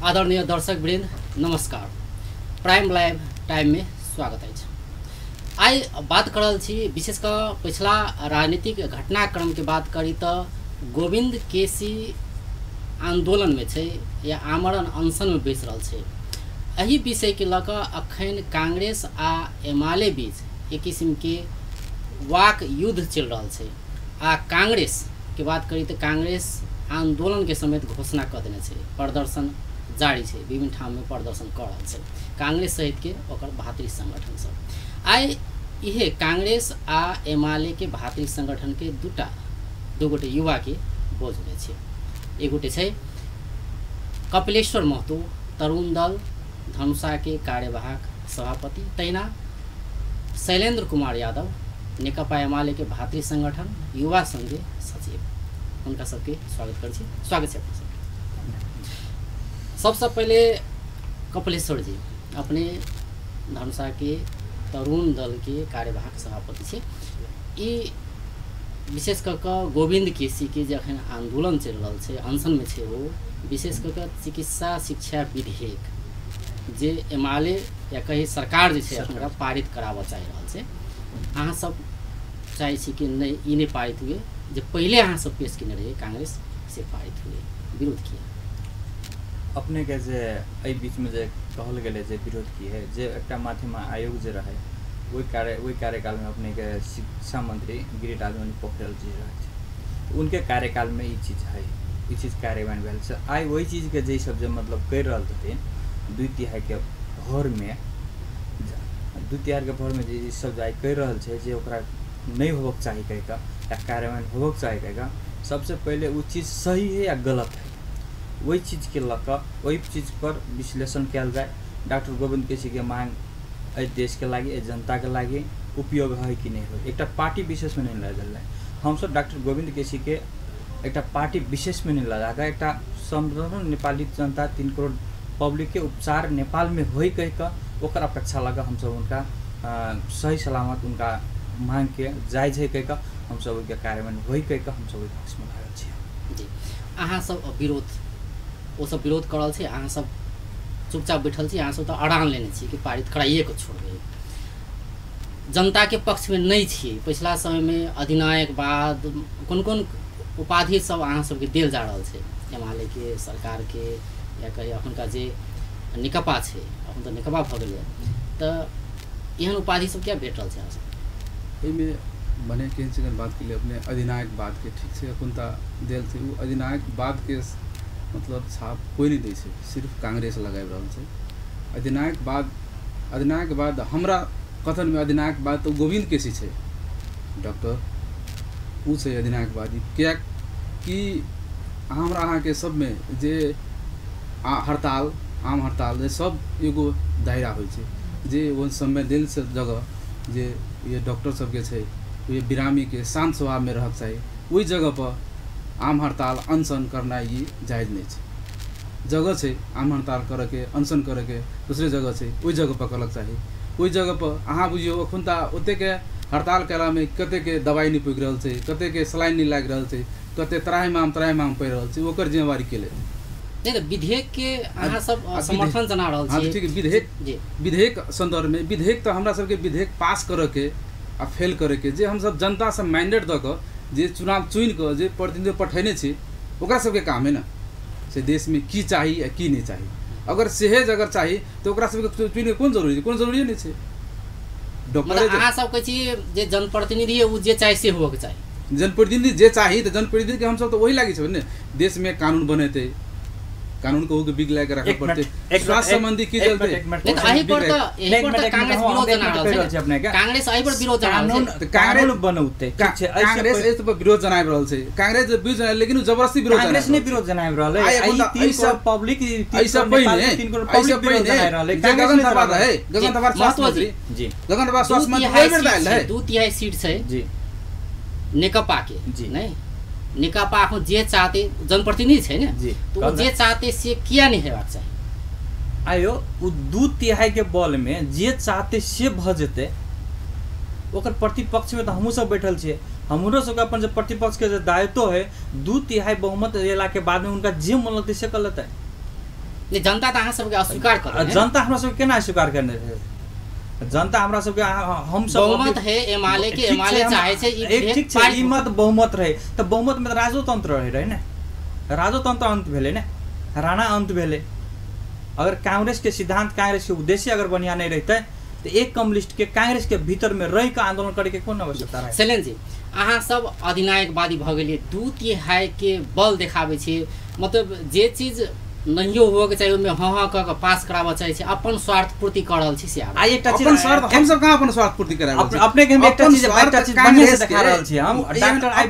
आदरणीय दर्शक वृंद नमस्कार। प्राइम लाइव टाइम में स्वागत अछि। आइ बात कर रहल छी विशेष कऽ पिछला राजनीतिक घटनाक्रम के बात करी तो गोविंद केसी आंदोलन में छै या आमरण अनशन में बैस रहल छै। एहि विषय के लऽ कऽ अखन कांग्रेस आ एमाले बीच एक किस्म के वाक युद्ध चलि रहल छै। आ कांग्रेस के बात करी तो कांग्रेस आंदोलन के समेत घोषणा कऽ देने छै, प्रदर्शन जारी छै, विभिन्न ठाम में प्रदर्शन कऽ रहल छै कांग्रेस सहित के ओकर भातृ संगठन सब। आइ इहे कांग्रेस आ एमाले के भातृ संगठन के दू गोटे युवा के बोझने छै। एक गोटे छै कपिलेश्वर महतो, तरुण दल धनुषा के कार्यवाहक सभापति, तहिना शैलेन्द्र कुमार यादव नेकपा एमाले के भातृ संगठन युवा संघ के सचिव। हुनका सबके स्वागत करै छी। स्वागत छै अपना सबके। सबसे पहले कपिलेश्वर जी, अपने धनुषा के तरुण दल के कार्यवाहक सभापति छी। ई विशेष कऽ कऽ गोविंद केसी के जे अखन आंदोलन चलि रहल छै, अनशन में छै, ओ विशेष कऽ कऽ चिकित्सा शिक्षा विधेयक जे एमाले या कही सरकार जे छै ओकरा पारित कराबऽ चाहि रहल छै। अहाँ सब चाहै छी कि नहि ई नहि पारित हुए, जे पहिले अहाँ सब पेश केने रहियै कांग्रेस से पारित हुए, विरोध किया? अपने के जे एहि बीचमे जे कहल गेलै जे विरोध की है, जे एकटा माध्यम आयोग जे रहै ओहि कार्यकालमे अपने के शिक्षा मंत्री गिरिराज मणि पोखरियाल जी रहथि, उनके कार्यकालमे ई चीज है, ई चीज कार्यान्वयन भेल छै। आइ ओहि चीजके जे सब जे मतलब करि रहल छथिन 2/3 के भरमे, 2/3 के भरमे जे सब जे आइ करि रहल छै जे ओकरा नहि होबक चाही कहि कऽ या कार्यान्वयन होबक चाही कहि कऽ, सबसे पहिले ओ चीज सही है या गलत है ओहि चीजके लऽ कऽ ओहि चीजपर विश्लेषण कयल जाय। डॉक्टर गोविंद केसीके मांग एहि देशके लागि, एहि जनताके लागि उपयोग है कि नहि है, एकटा पार्टी विशेषमे नहि लऽ जायल जाय। हमसब डॉक्टर गोविंद केसीके एकटा पार्टी विशेषमे नहि लऽ जाकऽ एकटा सम्पूर्ण नेपाली जनता 3 करोड़ पब्लिकके उपचार नेपालमे होइ कहि कऽ ओकर अपेक्षा लऽ कऽ हमसब हुनका सही सलामत हुनका मांगके जायज है कहि कऽ हमसब ओहिके कार्यान्वयन होइ कहि कऽ हमसब ओहि पक्षमे लागल छियै। जी, अहाँ सब विरोध, ओ सब विरोध कर रहल छै, अहाँ सब चुपचाप बैठल छी, अहाँ सब तऽ अड़ान लेने छी कि पारित कराइए के छोड़बै, जनता के पक्ष में नहीं छियै। पिछला समय में अधिनायकवाद कोन कोन उपाधि सब अहाँ सबके देल जा रहल छै एमाले के सरकार के या कही अखुनका जे नेकपा छै, अखन तऽ नेकपा भऽ गेलै, तऽ एहन उपाधि सब किया भेट रहल छै अहाँ सब? एहिमे भने केहन चिकन बात के लिए अपने अधिनायकवाद के ठीक छै अखुनता देल छै, ओ अधिनायकवाद के मतलब छाप कोइ नहि दै छै, सिर्फ कांग्रेस लगाबि रहल छै। अधिनायकवाद हमरा कथनमे अधिनायकवाद तऽ गोविंद केसी छै, डॉक्टर ओ छै अधिनायकवादी। किएक कि हमरा अहाँके सबमे जे हड़ताल, आम हड़ताल जे सब एगो दायरा होइ छै, जे ओ संवेदनशील जगह जे ये डॉक्टर सबके छै, ये बिरामीके शान्त स्वभावमे रहक चाही, ओहि जगहपर आम हड़ताल अनशन करनाइ ई जायज नहि छै। जगह छै आम हड़ताल करऽके, अनशन करऽके दोसरे जगह छै, ओहि जगहपर करक चाही। ओहि जगहपर अहाँ बुझियौ अखुनता ओतेकके हड़ताल कयलामे कतेकके दवाइ नहि पुगि रहल छै, कतेकके सलाइन नहि लागि रहल छै, कते त्राहिमाम त्राहिमाम पड़ि रहल छै, ओकर जिम्मेवारी के लेतै? नहि तऽ विधेयक के अहाँ सब समर्थन जना रहल छी। ठीक, विधेयक विधेयक सन्दर्भमे विधेयक तऽ हमरा सबके विधेयक पास करऽके आ फेल करऽके जे हमसब जनतासँ मैंडेट दऽ कऽ जे चुनाव चुनि कऽ जे प्रतिनिधि पठेने छी ओकरा सबके काम है ने से देशमे की चाही आ की नहि चाही। अगर सेहेज अगर चाही तऽ ओकरा सबके चुनिके कोन जरूरी छै? कोनो जरूरी नहि छै। डॉक्टर अहाँ सब कहै छी जे जनप्रतिनिधि ओ जे चाही से होबऽके चाही, जनप्रतिनिधि जे चाही तऽ जनप्रतिनिधिके हमसब तऽ वही लागै छै ने, देशमे कानून बनेतै, कानून के बिग लए के राखऽ पड़तै, स्वास्थ्य संबंधी की चलतै। एहि पर तऽ कांग्रेस विरोध जना रहल छै, कांग्रेस एहि पर विरोध जना रहल छै, कानून बनौतै, ठीक छै, कांग्रेस एहि पर विरोध जनाबि रहल छै, कांग्रेस विरोध जना, लेकिन उ जबरदस्ती विरोध कांग्रेस नै विरोध जनाबि रहल है। आई 3 करोड़ पब्लिक, एहि पहिने 3 करोड़ पब्लिक विरोध जनाबि रहल है। गगन थापा रहे, गगन थापा स्वास्थ्य मंत्री जी, गगन थापा स्वास्थ्य मंत्री ओहि बेर आयल है। 2/3 सीट छै जी नेकपा के, जी नहीं नेकपा आखो जे चाहते जनप्रतिनिधि छै ने, तो जे चाहते से किया नहीं हेबाक चाही? आयो उ 2/3 के बल में जे चाहते से भ जेतै, ओकर प्रतिपक्ष में तऽ हमहूँ सब बैठल छियै, हमरो सबके अपन जे प्रतिपक्ष के जे दायित्व है 2/3 बहुमत एला के बाद में उनका जे मन लगतै से कर लेतै। नहीं, जनता तऽ अहाँ सबके अस्वीकार कर, जनता हमरा सबके केना स्वीकार करने रहे? जनता हमरा सबके हम सब बहुमत है एमाले के, एमाले चाहे छै ई एक ठीक छै, ई मत बहुमत रहे तऽ बहुमत में राजोतंत्र रहे रहे ने, राजोतंत्र अंत भेलै ने, राणा अंत भेलै। अगर कांग्रेस के सिद्धांत, कांग्रेस के उद्देश्य अगर बढ़िया नहीं रहते तो एक कम लिस्ट के कांग्रेस के भीतर में रह के आंदोलन करे के कोन आवश्यकता रहे? शैलेन्द्र जी, अहाँ सब अधिनायकवादी भऽ गेलियै, 2/3 के बल देखाबै छी, मतलब जे चीज नहियो होबऽ के चाही ओहिमे हँ हँ कऽ के पास कराबऽ चाहै छी, अपन स्वार्थ पूर्ति कऽ रहल छी। से आ एकटा चीज अपन स्वार्थ, हम सब कहाँ अपन स्वार्थ पूर्ति कराबै छी? अपने के हम एकटा चीज बढ़िया से देखा रहल छी। हम डॉक्टर I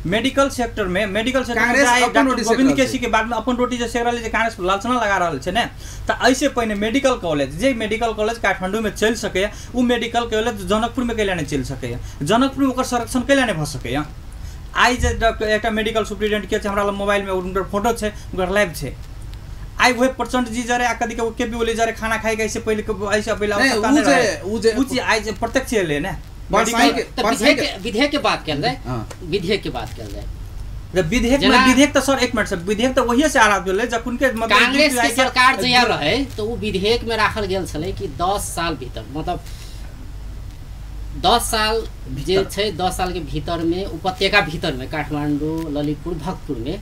medical sector में, मेडिकल सेक्टर में गोविंद केसी के बाद में अपन रोटी जे सेक रहल छै, कांग्रेस लालचना लगा रहल छै ने, तऽ ऐसे पहिने मेडिकल कॉलेज, जे मेडिकल कॉलेज काठमांडू में चलि सकैए ओ मेडिकल कॉलेज जनकपुर में कैला नहि चलि सकैए, जनकपुर में ओकर संरक्षण कैला नहि भऽ सकैए? आइ जे एकटा मेडिकल सुप्रिटेंडेंट के छै, हमरा लग मोबाइल में हुनकर फोटो छै, हुनकर लाइव छै। आइ वही प्रचंड जी जरे आ कदी के के पी ओली जरे खाना खाइ के ऐसे पहिले ऐसे पहिले आवश्यकता नहीं रहे, उ चीज आइ जे प्रत्यक्ष एलै ने। विधेयक के बात कयल जाय, विधेयक के बात कयल जाय जब विधेयक में, विधेयक तो सर एक मिनट सर, विधेयक तो वही से आराध भेलै जखन के मतलब कांग्रेस के सरकार जहिया रहे तो उ विधेयक में राखल गेल छलै कि 10 साल भीतर, मतलब 10 साल जे छै 10 साल के भीतर में उपत्यका भीतर में काठमांडू, ललितपुर, भक्तपुर में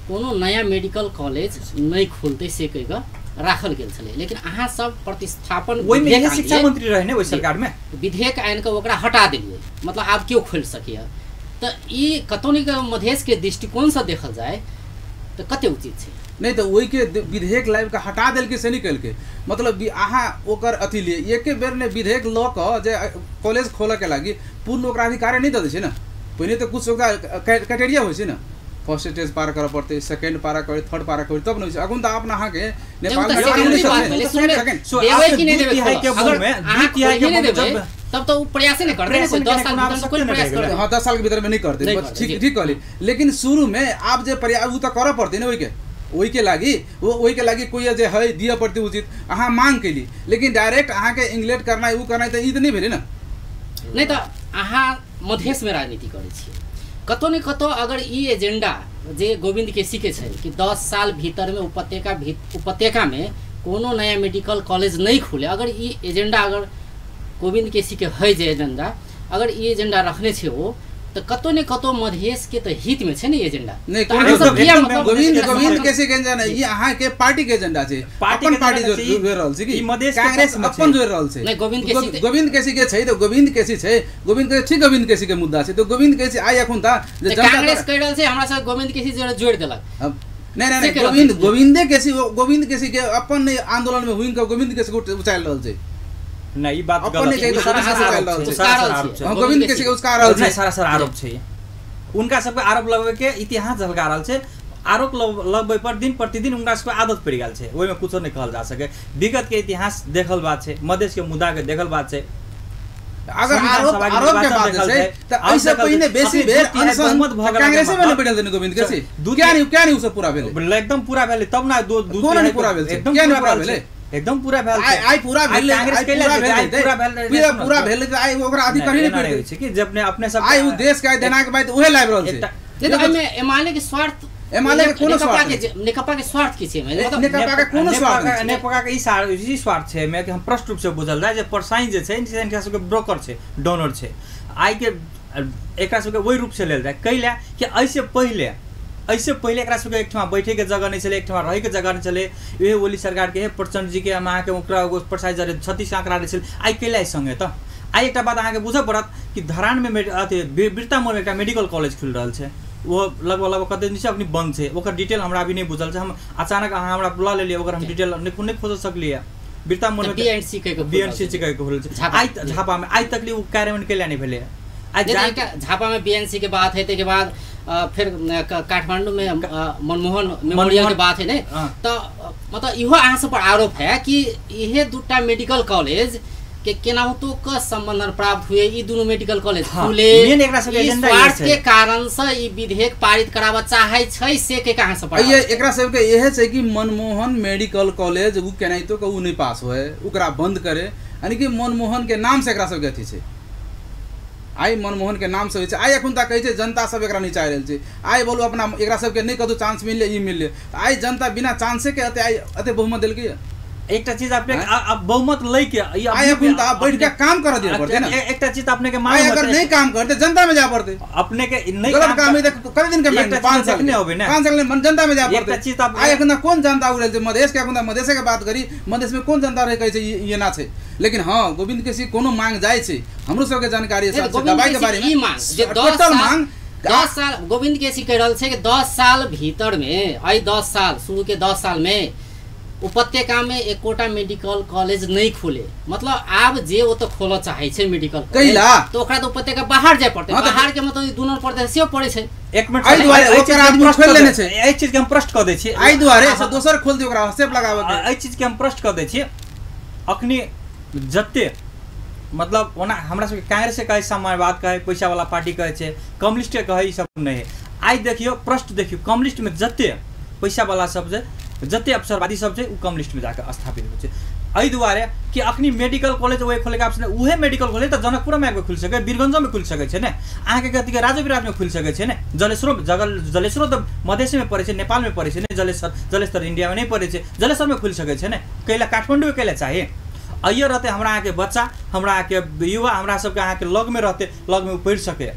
कोनो नया मेडिकल कॉलेज नहीं खुलते से कहि कऽ राखल गेल छलै। लेकिन अहाँ सब प्रतिस्थापन ओहिमे शिक्षा मंत्री रहे ने ओहि सरकार में, विधेयक आनि कऽ ओकरा हटा देलियै, मतलब आब केओ खोलि सकैए। तऽ ई कतौ ने मधेश के दृष्टिकोणसँ देखल जाय तऽ कते उचित छै? नहीं तो वही के विधेयक लाबि कऽ हटा देलकै से नहीं कलकै, मतलब अहाँ ओकर अथी लिए एके बेर ने विधेयक लऽ कऽ जे कॉलेज खोलऽके लागी पूर्ण ओकरा अधिकार नहीं दऽ दै छै ने, पहिने तऽ कुछ ओकरा क्राइटेरिया होइ छै ने, फर्स्ट स्टेज पार करऽ पड़तै, सेकेंड पार करै, थर्ड पार करै तब ने होइ छै। अखन तऽ अपना अहाँके नेपाल तब तो प्रयास नहीं करते, 10 साल भीतर कोई प्रयास करते, हां 10 साल के भीतर में नहीं करते, ठीक ठीक कहली। लेकिन शुरू में आप जे प्रयास उ तऽ करऽ पड़तै ने, ओहिके लागि ओहिके लागि कोई जे है दिअ पड़तै उचित, अहाँ मांग केली, लेकिन डायरेक्ट अहाँके इंग्लेट करनाइ उ करनाइ तऽ ई तऽ नहि भेलै ने। नहीं तऽ अहाँ मधेशमे राजनीति करै छियै, कतौ ने कतौ अगर ई एजेंडा जे गोविंद केसी के छै कि 10 साल भीतरमे उपत्यकामे कोनो नया मेडिकल कॉलेज नहीं खुले, अगर ई एजेंडा अगर गोविंद केसी के है जे एजेंडा, अगर ई एजेंडा रखने छै ओ, तऽ कतौ ने कतौ मधेश के तऽ हित में छै ने एजेंडा। नहीं, गोविंद केसी के एजेंडा नहीं, ई अहाँ के पार्टी के एजेंडा छै, अपन पार्टी जो जोड़ रहल छै कि कांग्रेस अपन जोड़ रहल छै। नहीं, गोविंद केसी के छै तऽ गोविंद केसी छै, गोविंद के ठीक गोविंद केसी के मुद्दा छै, तऽ गोविंद केसी आइ एखन ता जे कांग्रेस कहि रहल छै हमरा सब गोविंद केसी जोड़ देलक। नहीं नहीं नहीं, गोविंदे केसी, गोविंद केसी के अपन आंदोलन में हुइन के गोविंद केसी के उचालि रहल छै। नहीं, ई बात गलत है, गोविंद केसी के उचका रहल छै, सारा आरोप छै, उनका सबके आरोप लगबै के इतिहास झलका रहल छै। आरोप लगबै पर दिन प्रतिदिन उनका सबके आदत पड़ि गेल छै, ओहिमे कुछो नहीं कहल जा सके। विगत के इतिहास देखल बात छै, मधेश के मुद्दा के देखल बात छै। अगर आरोप के बात छै त ऐसे पहिने बेसी बेर अनशन कांग्रेस में नहि बैठल छै गोविंद केसी, क्या नहीं उ सब पूरा भेलै, एकदम पूरा भेलै तब ना, दू कोना नहीं पूरा भेल छै, क्या नहीं पूरा भेलै, एकदम पूरा भेल छै, आइ पूरा भेलै, आइ पूरा भेलै, पूरा भेलै त आइ ओकरा अधिकार नहि पड़ै छै कि जब ने अपने सब आइ उ देश के आइ देना के बाद उहे लाइब रहल छै। नहीं तो एमे एमाले के स्वार्थ, एमाले के कोनो स्वार्थ, नेकपा के स्वार्थ की छै, मतलब नेकपा के कोनो स्वार्थ नहीं, नेकपा के ई स्वार्थ छै मे कि हम प्रष्ट रूप से बुझल जाय जे परसाई जे छै इनका सबके ब्रोकर छै, डोनर छै, आइ के एकरा सबके ओहि रूप से लेल जाय कैला कि ऐसे पहिले एकरा सबके एकठाम बैठे के जगह नहीं छलै, एकठाम रहै के जगह नहीं छलै। इहे ओली सरकार के प्रचण्ड जी के हम अहाँके ओकरा परसाई जरे 36 आंकड़ा रहै छलै, आइ कैला संगे तऽ आइ एकटा बात अहाँके बुझऽ पड़त कि धरानमे अथी बिरतामोड़मे एकटा मेडिकल कॉलेज खुलि रहल छै, वो लगभग लगभग कते दिन से अपनी बंद छै, ओकर डिटेल हमरा अभी नहीं बुझल छै, हम अचानक अहाँ हमरा बुला लेलियै, ओकर हम डिटेल नहि खोज सकलियै। बिरतामोड़मे बीएनसी के खुलल छै आइ झापामे, आइ तक ओ कार्यान्वयन कैला नहि भेलै। आइ झापा में बीएनसी के बात है, के बाद फिर काठमांडू में मनमोहन मेमोरियल के बात है ने, तो मतलब इहो अहाँ सब पर आरोप है कि इहे दूटा मेडिकल कॉलेज के केनाहुतो क संबंधन प्राप्त हुए, ई दुनू मेडिकल कॉलेज खुले, मेन एकरा सब एजेंडा स्वार्थ के कारण से ई विधेयक पारित कराबऽ चाहै छै, से के कहां से पड़ा? ये एकरा सब के इहे छै कि मनमोहन मेडिकल कॉलेज उ केनाहितो क उ नहीं पास होए, ओकरा बंद करे, यानी कि मनमोहन के नाम से एकरा सब के अथी छै। आइ मनमोहन के नाम से होइ छै। आइ एखुनता कहै छै जनता सब एकरा नहि चाहि रहल छै। आइ बोलू अपना एकरा सबके नहि कतौ चांस मिललै, ई मिललै, आइ जनता बिना चांसे के एते आइ एते बहुमत देलकै। एकटा चीज अपने बहुमत लै के आइ एखुनता बैठ के काम करऽ दिअ पड़तै ने। एकटा चीज अपने के मालूम अगर नहीं काम करते जनता में जाय पड़तै। अपने के नहीं गलत काम है कते दिन के मांग 5 साल नहीं होबे ने, 5 साल में जनता में जाय पड़तै। एकटा चीज आइ एखुनता कोन जनता उड़ल छै मधेश के? एखुनता मधेशे के बात करी, मधेश में कोन जनता रहे कहै छै ई एना छै। लेकिन हाँ गोविंद केसी कोनो मांग जाइ छै, हमरो सबके जानकारी छै दवाई के बारे में। ई मांग जे टोटल मांग 10 साल गोविंद केसी कहि रहल छै कि 10 साल भीतर में, आइ 10 साल शुरू के 10 साल में उपत्यका में एकोटा मेडिकल कॉलेज नहीं खोले, मतलब आब जे ओतऽ खोलऽ चाहै छै मेडिकल कैला तो ओकरा तऽ उपत्यका बाहर जाय पड़तै। बाहर के मतलब दुनू पड़तै से पड़ै छै। एक मिनट, एहि दुआरे ओकरा आदमी खोल लेने छै। एहि चीज के हम प्रश्न कऽ दै छी, एहि दुआरे से दोसर खोल दियौ, ओकरा हस्तक्षेप लगाबऽ के। एहि चीज के हम प्रश्न कऽ दै छी। अखनी जते मतलब ओना हमरा सबके कांग्रेस के कहै, साम्यवाद कहै, पैसावाला पार्टी कहै छै, कम्युनिस्ट के कहै, ई सब नहि है। आइ देखियौ प्रश्न देखियौ, कम्युनिस्ट में जते पैसावाला सब छै, जते अवसरवादी सब छै, उ कम्युनिस्ट में जाकर स्थापित होइ छै। एहि दुआरे कि अखनी मेडिकल कॉलेज ओहि खोलेके ऑप्शन, उहे मेडिकल कॉलेज तऽ जनकपुरमे आबिकऽ खुलि सकै, वीरगंजोमे खुलि सकै छै ने, अहाँके कथी राजविराजमे खुलि सकै छै ने, जलेश्वरो जलेश्वरो तऽ मधेशमे पड़ै छै, नेपालमे पड़ै छै ने, जलेश्वर जलेश्वर इन्डियामे नहि पड़ै छै, जलेश्वरमे खुलि सकै छै ने, कैला काठमाण्डूमे कैला चाही? अइयो रहतै हमरा अहाँके बच्चा, हमरा अहाँके युवा, हमरा सबके अहाँके लगमे रहतै, लगमे पढ़ि सकैए,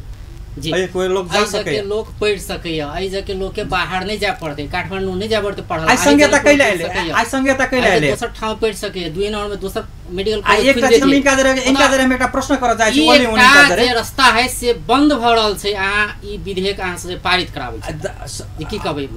कोई लोग जा सके, लोग पढ़ि सकैए, एहि जगह लोग के बाहर नहीं जाय पड़तै, काठमांडू नहीं जाय पड़तै पढ़ल। आइ संघीयता कैला एलै, आइ संघीयता कैला एलै, दोसर ठाम पढ़ि सकैए, दुई नंबर में दोसर मेडिकल कॉलेज। एकटा चीज हम इनका जरे इनका जरे हम एकटा प्रश्न करऽ चाहै छी, ओली उनका जरे जे रास्ता है से बंद भऽ रहल छै। अहाँ ई विधेयक अहाँ से पारित कराबै छी, की कहबै?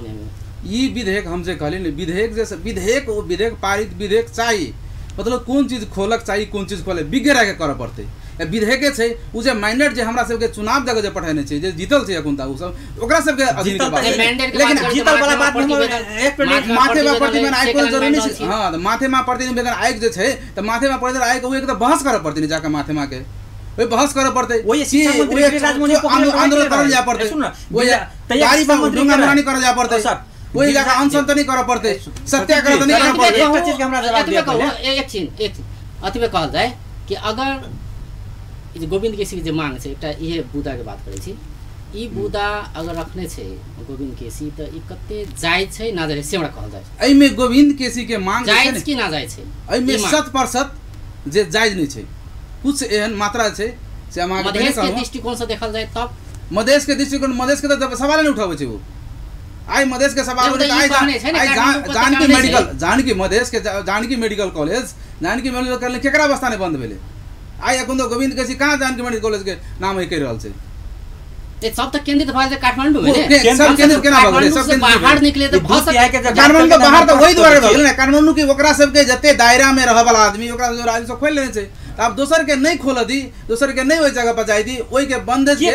ई विधेयक हम जे कहली ने, विधेयक जे विधेयक ओ विधेयक पारित विधेयक चाही, मतलब कोन चीज खोलक चाही, कोन चीज खोले विज्ञ राखि करऽ पड़तै। विधेयके छै ओ जे मैंडेट जे हमरा सबके चुनाव दऽ के जे पठेने छै, जे जीतल छै एखुनता ओ सब, ओकरा सबके अधीन के बात। लेकिन जीतल वाला बात एक मिनट, माथेमा प्रतिवेदन आयोग कोनो जरूरी नहि छै। हां, तऽ माथेमा प्रतिवेदन आयोग जे छै तऽ माथेमा प्रतिवेदन आयोग ओ एक तऽ बहस करऽ पड़तै ने जाके, माथेमा के ओहि बहस करऽ पड़तै, ओहि शिक्षा मंत्री राजमोहन पोखरियाल आंदोलन करल जाय पड़तै, ओहि गाड़ी पर डोंगा मुरानी करल जाय पड़तै, ओहि जाके अनशन तऽ नहि करऽ पड़तै, सत्याग्रह तऽ नहि करऽ पड़तै। एकटा चीज के हमरा जवाब दिअ पहिले, एक चीज एक अथीमे कहल जाय कि अगर गोविंद केसी के जे मांग छै, एकटा इहे बुदा के बात करै छी, ई बुदा अगर रखने छै गोविंद केसी तऽ ई कते जायज छै ना जायज से हमरा कहल जाय। एहिमे गोविंद केसी के मांग जायज कि ना जायज छै? एहिमे 100% जे जायज नहि छै, कुछ एहन मात्रा छै से हम अहाँके मधेश के दृष्टिकोण से देखल जाय तब मधेश के दृष्टिकोण, मधेश के तऽ सवाल नहि उठाबै छै ओ। आइ मधेश के सवाल आइ जानकी मेडिकल, जानकी मधेश के Janaki medical college, Janaki medical college केकरा अवस्था नहि बंद भेलै? आइ एखन तऽ गोविंद केसी कहाँ जानकी मेडिकल कॉलेज के नाम कहि रहल छै? सब तऽ केंद्रित भऽ गेल काठमांडू में ने, सब केंद्रित केना भऽ गेलै? सब बाहर निकले तऽ भऽ सकै काठमांडू के बाहर तऽ ओहि दुआरे भऽ गेलै ने, काठमांडू के ओकरा सबके जते दायरा में रहऽ वाला आदमी ओकरा सब आदमी सब खोलि लेने छै, तऽ आब दोसर के नहि खोलऽ दी, दोसर के नहि ओहि जगह पर जाय दी, ओहि के बंद के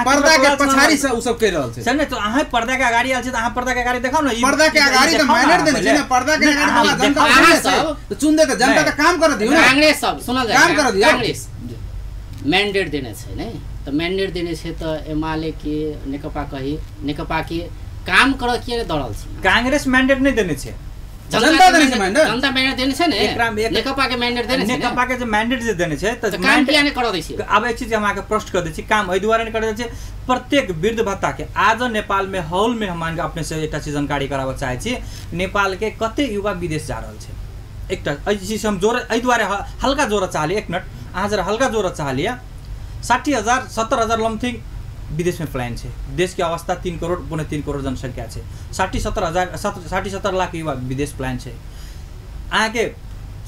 पर्दा के पछाड़ी से उ सब कहि रहल छै। सर ने तो अहाँ पर्दा के अगाड़ी आयल छै तऽ अहाँ पर्दा के अगाड़ी देखाउ ने, पर्दा के अगाड़ी तऽ मैंडेट देने छै ने, पर्दा के अगाड़ी वाला जनता सब चुन दे तऽ जनता तऽ काम करऽ दियौ ने। कांग्रेस सब सुनल जाय, काम करऽ दियौ, कांग्रेस मैंडेट देने छै ने, तऽ मैंडेट देने छै तऽ एमाले के नेकपा कही नेकपा के काम करऽ किए दौड़ल छै? कांग्रेस मैंडेट नहि देने छै, जनता देने छै मैंडेट, जनता मैंडेट देने छै ने, नेकपा के मैंडेट देने छै, नेकपा के जे मैंडेट जे देने छै तऽ काम किया नहि करऽ दै छै? आब एक चीज हम अहाँके प्रश्न कर दै छी, काम एहि दुआरे नहि करऽ दै छै, प्रत्येक वृद्ध भत्ता के आज नेपाल में हॉल में हम अहाँके अपने से एकटा चीज जानकारी कराबऽ चाहै छी, नेपाल के कते युवा विदेश जा रहल छै, एकटा एहि चीज हम जोड़ एहि दुआरे हल्का जोड़ऽ चाहलियै, एक मिनट अहाँ जरा हल्का जोड़ऽ चाहलियै, 60,000 70,000 लमथिंग विदेशमे पलायन छै, देशके अवस्था 3 करोड़ 2.75 करोड़ जनसङ्ख्या छै, 60-70 लाख युवा विदेश पलायन छै, अहाँके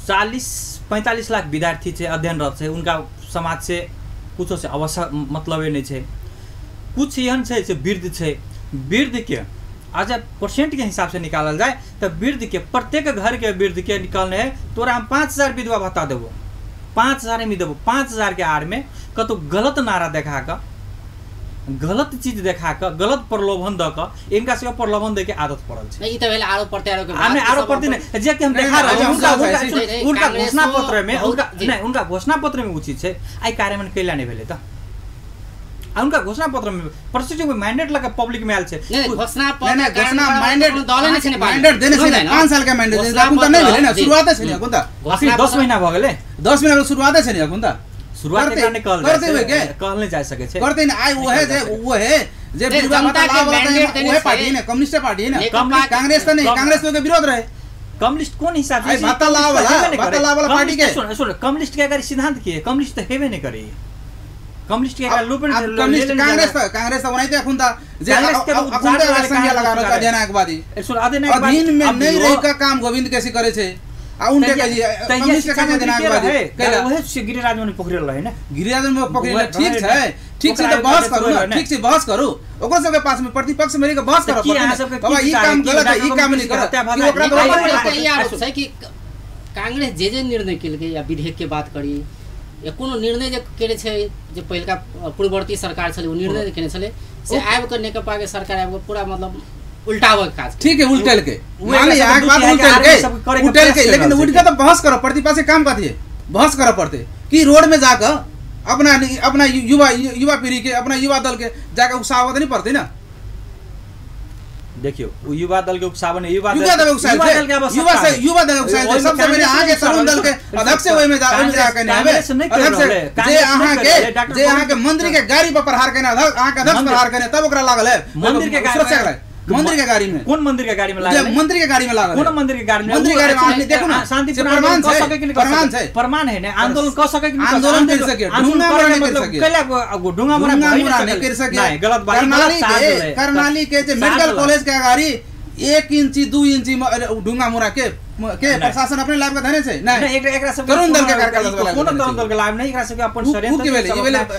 40-45 लाख विद्यार्थी छै अध्ययनरत छै, उनका समाज से कुछो से अवस्था मतलबे नहि छै, कुछ एहन छै से वृद्ध छै, वृद्धके आज परसेंटके हिसाबसँ निकालल जाय तऽ वृद्धके प्रत्येक घरके वृद्धके निकालने है तोरा हम 5,000 विधवा भत्ता देबो, 5,000 हम देबो, 5,000 के आड़मे कतौ गलत नारा देखा कऽ, गलत चीज देखा कऽ, गलत प्रलोभन दऽ कऽ इनका सबके प्रलोभन दै के आदत पड़ल छै। ई तऽ भेल आरोप प्रत्यारोप के बात, आरोप प्रति नहि जे कि हम देखा रहल छी उनका घोषणा पत्र में उनका नहि उनका घोषणा पत्र में उचित छै, आइ कार्यान्वयन कैला नहि भेलै तऽ आ उनका घोषणा पत्र में प्रसिद्ध मैंडेट लगा पब्लिक में आयल छै। नहि घोषणा पत्र नहि घोषणा मैंडेट दले नहि छै ने, मैंडेट देने छै ने, 5 साल के मैंडेट देने अखन त नहि भेलै ने, शुरुआते छै ने अखन त, 10 महीना भऽ गेलै, 10 महीना के शुरुआते छै ने अखन त, शुरुआत एकरा नहि कहल जाय, कहल नहि जा सकै छै, करते ने। आइ ओहे जे ओहे जे बिरुवा भाता लावला ओहे पार्टी ने, कम्युनिस्ट पार्टी ने, कांग्रेस त नहीं, कांग्रेस के विरोध रहे। कम्युनिस्ट कोन हिसाब से भाता लावला पार्टी के? सुन सुन, कम्युनिस्ट के अगर सिद्धांत की है, कम्युनिस्ट त हेबे नहीं करे, कम्युनिस्ट के एकरा लूप कम्युनिस्ट कांग्रेस त ओनाहिते अखुन त जे अखुन त संज्ञा लगा रहल अधिनायकवादी। सुन, अधिनायकवादी अधीन में नहीं रहि का काम गोविंद केसी करे छै आ उनके कहि कम्युनिस्ट के अधिनायकवादी कैला ओहे से गिरिराज मणि पोखरेल रहे ने, गिरिराज मणि पोखरेल। ठीक छै, ठीक छै, त बहस करू न, ठीक छै बहस करू, ओकरो सबके पास में प्रतिपक्ष में रहि के बहस करऽ पड़तै। बाबा ई काम गलत है, ई काम नहीं करऽ, ओकरा त ई आरोप छै कि कांग्रेस जे जे निर्णय केलकै या विधेयक के बात करी या कोनो निर्णय जे केने छै, जे पहिलका पूर्ववर्ती सरकार छलै ओ निर्णय केने छलै, से आबि कऽ नेकपा के सरकार आबि कऽ पूरा मतलब उल्टावक काज। ठीक है, उल्टल के माने यहाँ के बात उल्टल के, लेकिन उठ के तो बहस करो, प्रतिपक्ष के काम कथी है, बहस करऽ पड़तै कि रोड में जाकर अपना अपना युवा युवा पीढ़ी के, अपना युवा दल के जाकर उकसावत नहीं पड़तै ना। देखियो, युवा दल के उकसावन, युवा दल के युवा दल उकसायल। सबसे पहिले अहाँ के तरुण दल के अध्यक्ष ओहि में जा के नहीं जे अहाँ के जे अहाँ के मंत्री के गाड़ी पर प्रहार केने, अहाँ के अध्यक्ष प्रहार केने, तब ओकरा लागल है मंदिर के सुरक्षा। मंदिर के गाड़ी में, कोन मंदिर के गाड़ी में लागल? मंत्री के गाड़ी में लागल। कोन मंदिर के गाड़ी में? मंत्री के गाड़ी में। आदमी देखो ना, शांतिपूर्ण प्रमाण आंदोलन क सके कि नहीं? प्रमाण छै, प्रमाण है ने, आंदोलन क सके कि नहीं? आंदोलन कर सके, ढूंगा मोरा नहीं कर सके, कैला ढूंगा मोरा नहीं कर सके, नहीं गलत बात। करनाली के जे मेडिकल कॉलेज के गाड़ी 1 इंची 2 इंची ढूंगा मोरा के प्रशासन अपने लाभ के धने छै नहीं, एकरा सब तरुण दल के कार्यकर्ता कोनो तरुण दल के लाभ नहीं, एकरा सब के अपन षड्यंत्र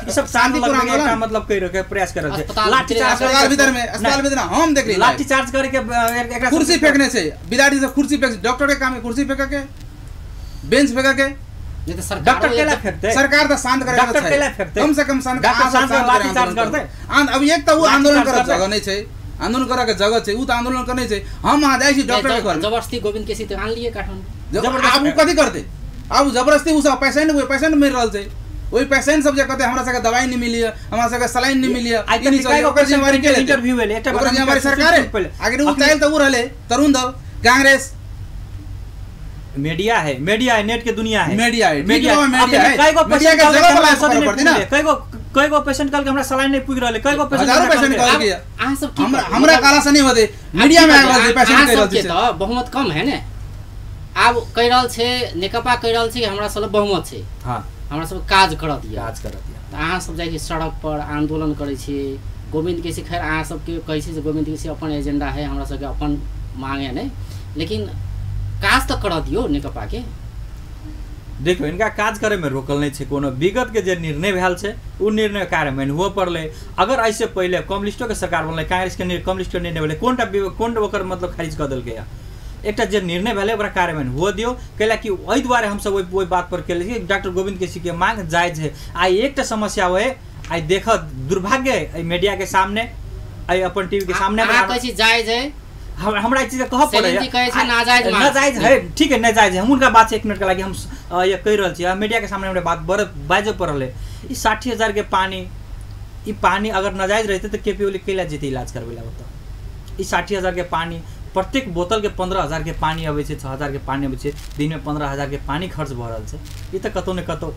ई सब शांतिपूर्ण आंदोलन मतलब कहि के प्रयास कर रहल छै। लाठी चार्ज अस्पताल भीतर में, अस्पताल भीतर हम देखली लाठी चार्ज करे के एकरा कुर्सी फेंकने छै, बिदाड़ी से कुर्सी फेंक, डॉक्टर के काम है कुर्सी फेंक के, बेंच फेंक के, नहीं त सरकार डॉक्टर केला फेंकते, सरकार त शांत करे डॉक्टर केला फेंकते, कम से कम शांत लाठी चार्ज करते। अब एक त उ आंदोलन करत जगह नहीं छै, आंदोलन करे के जगह छै, उ त आंदोलन करने छै। हम वहां जाइ छी डॉक्टर के घर, जबरदस्ती गोविंद केसी त आन लिए काठमाडौँ, जबरदस्ती अब उ कथि करते? अब जबरदस्ती उ सब पेशेंट, ओइ पेशेंट मिल रहल छै, ओइ पेशेंट सब जे कहते हमरा सबके दवाई नहीं मिली, हमरा सबके सलाइन नहीं मिली, आई त कइगो ओकर जिम्मेवारी के लेते? इंटरव्यू भेलै एकटा ओकर जिम्मेवारी सरकार है। आखिर उ चाहल त उ रहले तरुण दल, कांग्रेस, मीडिया है, मीडिया है, नेट के दुनिया है, मीडिया है, मीडिया मीडिया है, कइगो मीडिया पेशेंट के जगह पर लाभ पड़ते ना, कइगो कइगो पेशेंट कल के हमरा सलाइन नहीं पुग रहले, कइगो पेशेंट हजारों पेशेंट कल के अहाँ सब की हमरा काला से नहीं होते, मीडिया में आबि रहल पेशेंट अहाँ कहि रहल सबके छै। त बहुमत कम है ने, आब कहि रहल छै नेकपा कहि रहल छै कि हमरा सब बहुमत छै, हां हमरा सब काज करऽ दिअ, काज करऽ दिअ। त अहाँ सब जाइ छी सड़क पर आंदोलन करै छी। गोविंद केसी खैर अहाँ सबके कहै छी जे गोविंद केसी अपन एजेंडा है, हमरा सबके अपन मांग है नहीं, लेकिन काज तऽ करऽ दियौ नेकपा के। देखियौ, इनका काज करे में रोकल नहीं छै कोनो, विगत के जे निर्णय भेल छै उ निर्णय कार्यान्वयन हुअ पड़लै। अगर ऐसे पहिले कम्युनिस्टो के सरकार बनलै, कांग्रेस के कम्युनिस्ट के निर्णय भेलै, कोनटा कोन ओकर मतलब खारिज कऽ देलकै। एकटा जे निर्णय भेलै ओकरा कार्यान्वयन हुअ दियौ, कैला कि एहि दुआरे हमसब ओहि बात पर केले छी डॉक्टर गोविंद केसी के मांग जायज है। आइ एकटा समस्या होए, आइ देख दुर्भाग्य एहि मीडिया के सामने, आइ अपन टीवी के सामने अहाँ कहै छी जायज है, हमरा ई चीज कहऽ पड़ै नाजायज नाजायज है, ठीक है नाजायज है। हम हुनका बात से 1 मिनट के लागि हम ये कहि रहल छी, मीडिया के सामने हमरा बात बड़ बाजऽ पड़ल है। ई 60,000 के पानी, ई पानी अगर नाजायज रहते तऽ केपी ओली कैला जेतै इलाज करबै ला ओतऽ? ई 60,000 के पानी, प्रत्येक बोतल के 15,000 के पानी अबै छै, 6,000 के पानी अबै छै, दिन में 15,000 के पानी खर्च भऽ रहल छै। ई तऽ कतौ ने कतौ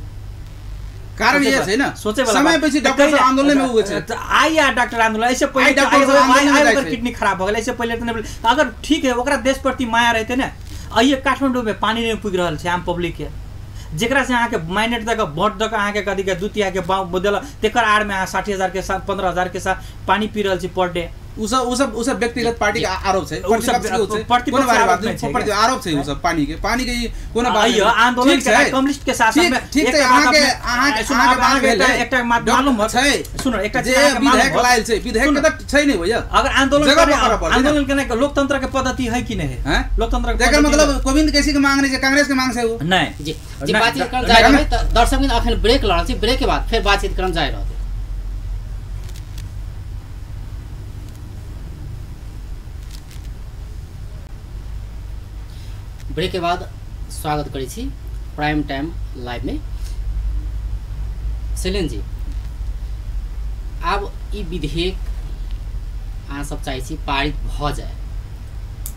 कारण ये छै ना, सोचे वाला समय पे डॉक्टर सब आंदोलन में हुए छै। त आइ आ डॉक्टर आंदोलन ऐसे पहिले आइ ओकर किडनी खराब भ गेलै, ऐसे पहिले त नहि। अगर ठीक है ओकरा देश प्रति माया रहते ने, आइए काठमाडौँ में पानी नहि पुगि रहल छै आम पब्लिक के, जेकरा से अहाँके माइनेट दऽ कऽ वोट दऽ कऽ अहाँके कथी के 2 तिहाई के बाँव देलक, तेकर आड़ में अहाँ 60,000 के 15,000 के साथ पानी पी रहल छी पर डे। उ सब व्यक्तिगत पार्टी के आरोप छै, प्रतिपक्ष आरोप छै उ सब पानी के, पानी के कोनो बात नहीं। आंदोलन के कम्युनिस्ट के शासन में ठीक छै। अहाँ के अहाँ के बात भेल एकटा बात मालूम छै, सुनो एकटा जे विधेयक लायल छै, विधेयक के त छै नहीं भैया। अगर आंदोलन करे, आंदोलन केना लोकतंत्र के पद्धति है कि नहीं है? लोकतंत्र के एकर मतलब गोविंद केसी के मांग नहीं छै, कांग्रेस के मांग छै उ नहीं। जी जी बातचीत करन जाय रहल त दर्शक बिन अखन ब्रेक ल रहल छी, ब्रेक के बाद फेर बातचीत करन जाय रहल। ब्रेक के बाद स्वागत करै छी प्राइम टाइम लाइव में। शैलेन जी, आब ई विधेयक अहाँ सब चाहै छी पारित भऽ जाय,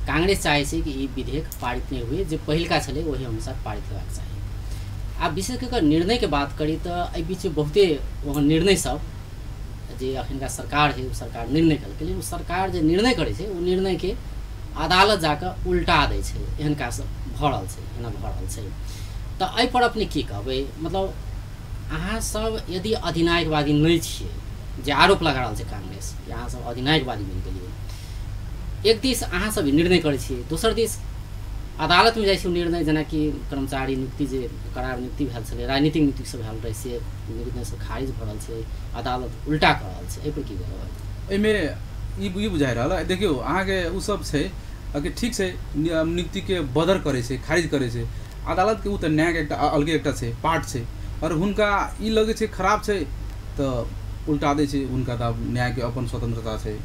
कांग्रेस चाहै छै कि ई विधेयक पारित नहि हुए, जे पहिलका छलै ओहि अनुसार पारित हेबाक चाही। आब विशेष कऽ निर्णयके बात करी तऽ एहि बीचमे बहुते ओहन निर्णय सब जे अखनका सरकार है ओ सरकार निर्णय केलकै, लेकिन ओ सरकार जे निर्णय करै छै ओ निर्णयके अदालत जाकऽ उल्टा दै छै। एहन काज सब भऽ रहल छै, एना भऽ रहल छै। तऽ एहिपर अपने की कहबै? मतलब अहाँ सब यदि अधिनायकवादी नहि छियै, जे आरोप लगा रहल छै कांग्रेस कि अहाँ सब अधिनायकवादी बनि गेलियै, एक दिस अहाँ सब निर्णय करै छियै, दोसर दिस अदालतमे जाइ छै ओ निर्णय, जेनाकि कर्मचारी नियुक्ति जे करार नियुक्ति भेल छलै, राजनीतिक नियुक्ति सब भेल रहै, से निर्णय सब खारिज भऽ रहल छै, अदालत उल्टा कऽ रहल छै। एहिपर की कहबै? एहिमे ई बुझाइ रहल है। देखियौ अहाँके ओ सब छै कि ठीक छै, नियुक्तिके बदर करै छै, खारिज करै छै अदालतके, ओ तऽ न्यायके एकटा अलगे एकटा छै पार्ट छै, आओर हुनका ई लगै छै खराब छै तऽ उल्टा दै छै। हुनका तऽ आब न्यायके अपन स्वतंत्रता छै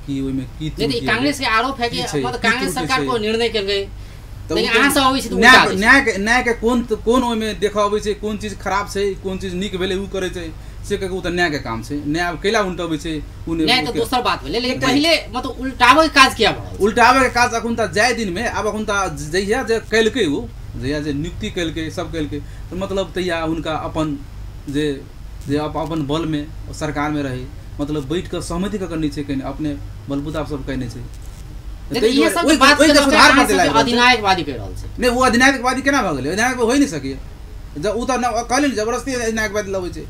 कि ओहिमे की कांग्रेस के आरोप है कि मतलब कांग्रेस सरकार को निर्णय केलकै, न्यायके कोन कोन ओहिमे देखऽ अबै छै, कोन चीज खराब छै कोन चीज नीक भेलै ओ करै छै, से कऽ ओ तऽ न्यायके काम छै। न्याय कैला उल्टबै छै ओ न्याय तऽ दोसर बात भेलै, लेकिन पहिले मतलब उल्टाबै के काज किया भऽ? उल्टाबै के काज अखुनता जाय दिनमे, आब अखुनता जहिया जे केलकै ओ, जहिया जे नियुक्ति केलकै सब केलकै, तऽ मतलब तहिया हुनका अपन जे जे अपन बलमे सरकारमे रहै, मतलब बैठ कऽ सहमति कऽ कऽ नहि छै कने, अपने बलबूता सब कयने छै। अधिनायकवादी कहि रहल छै। नहि, ओ अधिनायकवादी केना भऽ गेलै? अधिनायक होइ नहि सकैए। ओ तऽ कहली ने जबरदस्ती अधिनायकवादी लबै छै।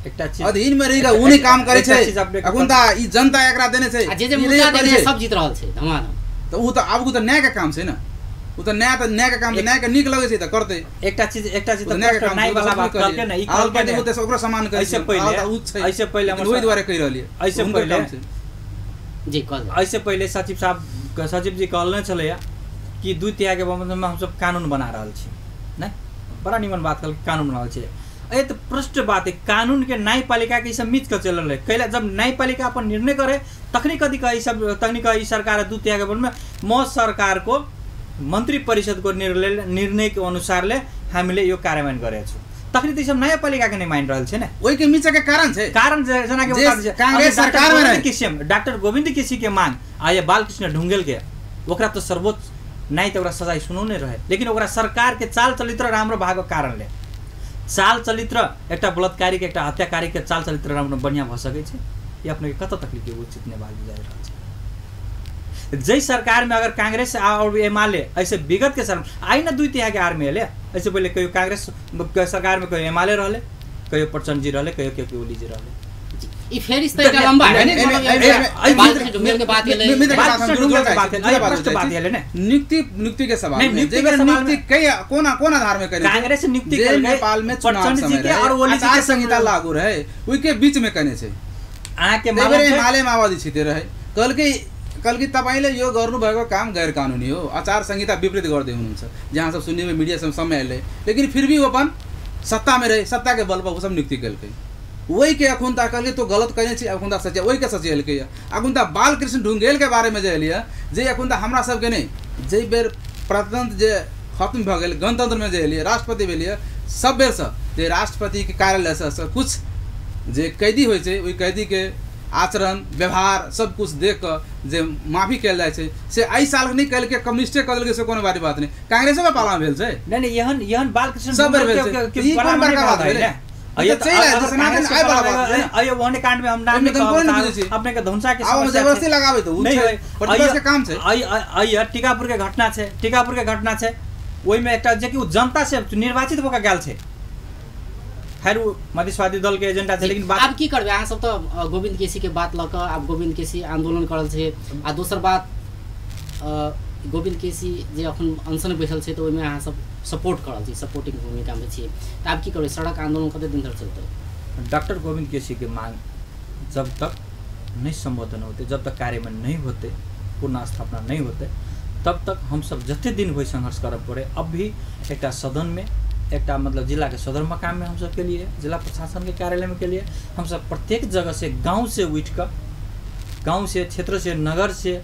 एकटा चीज अधीन मे रहि कऽ ओ नहि काम करै छै। अखुन तऽ ई जनता एकरा देने छै, जे जे मुद्दा देने छै सब जीत रहल छै धमाधम। तऽ ओ तऽ आब ओ तऽ न्यायके काम छै ने, ओ तऽ न्याय तऽ न्यायके काम छै, न्यायके नीक लगै छै तऽ करतै। एकटा चीज तऽ न्यायके काम वाला बात कहलकै ने, ई कहलकै ने ओ तऽ ओकरो समान करै छै। एहिसे पहिले एहिसे पहिले हम ओहि दुआरे कहि रहलियै, एहिसे पहिले जी कहल, एहिसे पहिले सचिव साहब सचिव जी कहलने छलैया कि 2/3 के बहुमतमे हमसब कानून बना रहल छी, नहि बड़ा निमन बात कहलकै, कानून बना रहल छी। ए तऽ प्रश्न बात है, कानून के न्यायपालिका के सब मिच के चलल रहे कैला, जब न्यायपालिका अपन निर्णय करे तखनी कथी कही सब, तखनी कही सरकार 2/3 के बहुमतमे म सरकार को मन्त्री परिषदको निर्णय के अनुसारले हामीले यो कार्यान्वयन गरेका छौँ, तखनी त सब न्यायपालिका के नै मानि रहल छै ने। ओहि के मिचके कारण छै, कारण जेना कि कांग्रेस सरकार में डाक्टर गोविन्द केसी के मांग आ ये बालकृष्ण ढुंगेल के, ओकरा त सर्वोच्च न्याय त ओकरा सजाय सुनौने रहे, लेकिन ओकरा सरकार के चाल चरित्र राम्रो भएको कारणले, चाल चरित्र एकटा बलात्कारी के एकटा हत्याकारी के चाल चरित्र राम्रो बढ़िया भ सकै छै, ई अपने के कत तकलीफ उचित नै बात बुझाइ रहल छै। जै सरकार में अगर कांग्रेस और एमाले ऐसे विगत के सरकार आई न 2/3 के आर में एले, ऐसे पहले कहियो कांग्रेस सरकार में कहियो एमाले रहले, कहियो प्रचण्ड जी रहले, कहियो के ओली जी रहले। ई फेरिस्त एकटा लंबा है ने, मतलब बात बात ने नियुक्ति नियुक्ति के सवाल, नियुक्ति कई कोन कोन आधार में कने कांग्रेस नियुक्ति केलकै नेपाल में चुनाव प्रचण्ड जी के और ओली जी के संहिता लागू रहे ओइ के बीच में कने छै। अहाँ के मालूम छै एमाले माओवादी छिते रहे, कहलकै कहलकै तपाईँले यो गर्नुभएको काम गैर कानुनी हो, आचार संहिता विपरीत गर्दै हुनुहुन्छ, जहाँ सब सुन्ने मीडिया सब समय आएलै, लेकिन फिर भी ओ अपन सत्तामे रहे, सत्ताके बल पर ओ सब नियुक्ति केलकै। ओहि के अखुनता कहलकै तो गलत कयने छी, अखुनता सच ओहि के सचेलकै। अखुनता बालकृष्ण ढुंगेलके बारेमे जे एलियै, जे अखुनता हमरा सबके नहि, जाहि बेर प्रजातंत्र जे खत्म भऽ गेल, गणतंत्रमे जे एलियै, राष्ट्रपति भेलियै, सब बेरसँ जे राष्ट्रपतिके कार्यालयसँ कुछ जे कैदी होइ छै ओहि कैदीके आचरण व्यवहार सब कुछ देख कऽ जे माफी कयल जाइ छै, से एहि साल नहि कयलकै, कम्युनिस्टे कऽ देलकै, से कोनो बारी बात नहि। कांग्रेसोके पालामे भेल छै नहि नहि, एहन एहन बालकृष्ण सब बेर भेल छै, ई कोन बड़का बात भेलै? ओहने कांड में हम नाम नहि अपने के धनुषा के समस्या जबरदस्ती लगाबै तऽ उ छै, प्रतिपक्ष के काम छै। अइ टीकापुर के घटना छै, टीकापुर के घटना छै, ओहिमे एकटा जे कि उ जनता से निर्वाचित भऽ के गेल छै, खैर उ मधेशवादी दल के एजेंडा छै, लेकिन आब की करबै अहाँ सब तऽ गोविन्द केसी के बात लऽ कऽ आब गोविन्द केसी आंदोलन करल छै। आ दोसर बात गोविन्द केसी जे अखन अनशन बैठल छै तऽ ओहिमे अहाँ सब सपोर्ट करल छी, सपोर्टिंग भूमिकामे छी, तऽ आब की करबै? सड़क आंदोलन कते दिन धरि चलतै? डॉक्टर गोविन्द केसी के मांग जब तक नहीं संबोधन होते, जब तक कार्यान्वयन नहीं होते, पूर्ण स्थापना नहीं होते, तब तक हम सब जते दिन होइ संघर्ष करऽ पड़े। अब भी एकटा सदन में, एकटा मतलब जिला के सदर मकाम में हम सब के लिए, जिला प्रशासन के कार्यालय में के लिए, हम सब प्रत्येक जगह से गाँव से उठ कऽ, गाँव से, क्षेत्र से, नगर से,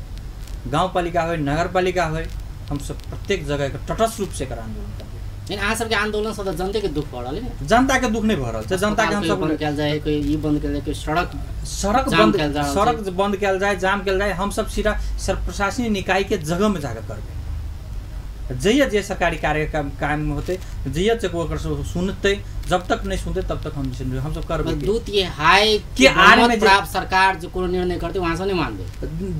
गाँवपालिका होइ, नगरपालिका होइ, हम सब प्रत्येक जगह के तटस्थ रूप से एकर आंदोलन करबै। लेकिन अहाँ सबके आंदोलन से तऽ जनते के दुख भऽ रहल है ने? जनता के दुख नहीं भऽ रहल छै, जनता के हम सब बंद कयल जाय, कोई ई बंद कयल जाय, कोई सड़क सड़क बंद सड़क बंद कयल जाय, जाम कयल जाय, हम सब सीधा सर प्रशासनिक निकाय के जगह में जाकर करबै। जहिया जे सरकारी कार्य काम होते जहिया तक ओकर सुनते, जब तक नहीं सुनते तब तक हम सब करबै। 2/3 के आड़ में प्राप्त सरकार जो कोनो निर्णय करते वहाँ से नहीं मानबे।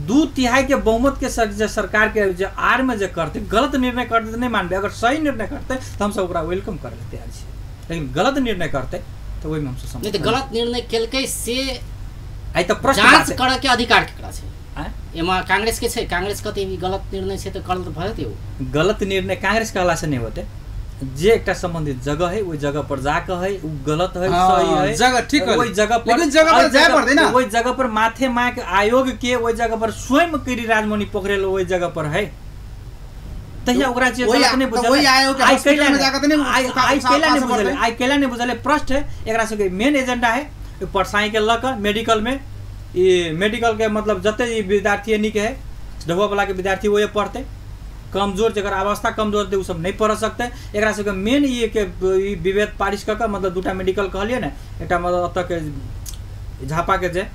2/3 के बहुमत के जे सरकार के जे आड़ में जे करते गलत निर्णय करते नहीं मानबे। अगर सही निर्णय करते तो हम सब ओकरा welcome करे ले तैयार छी, लेकिन गलत निर्णय करते तो ओहिमे हम सब नहीं। तो गलत निर्णय केलकै से आइ त प्रश्न जांच करे के अधिकार केकरा छै? एमा कांग्रेस के छै, कांग्रेस कते भी गलत निर्णय छै त गलत भ जेतै। ओ गलत निर्णय कांग्रेस कहला से नहीं होते, जे एकटा संबंधित जगह है ओहि जगह पर जाके है उ गलत है सही है जगह ठीक है ओहि जगह पर, लेकिन जगह पर जाय पड़तै ना। ओहि जगह पर माथे माक आयोग के ओहि जगह पर स्वयं गिरिराज मणि पोखरेल ओहि जगह पर है, तहिया ओकरा जे गलत नहीं बुझल। ओहि आयोग के हॉस्पिटल में जाके त नहीं आई कैला नहीं बुझल, आई कैला नहीं बुझल। प्रश्न है एकरा सबके मेन एजेंडा है परसाई के लक मेडिकल में, ई मेडिकल के मतलब जते ई विद्यार्थी निक है ढबुआ वाला के विद्यार्थी ओहे पढ़ते, कमजोर जकर अवस्था कमजोर थे उ सब नहीं पढ़ सकते। एकरा सबके मेन ई के ई विभेद पारिश कऽ मतलब दूटा मेडिकल कहलिए ने, एकटा मतलब ओतऽ के झापा के जे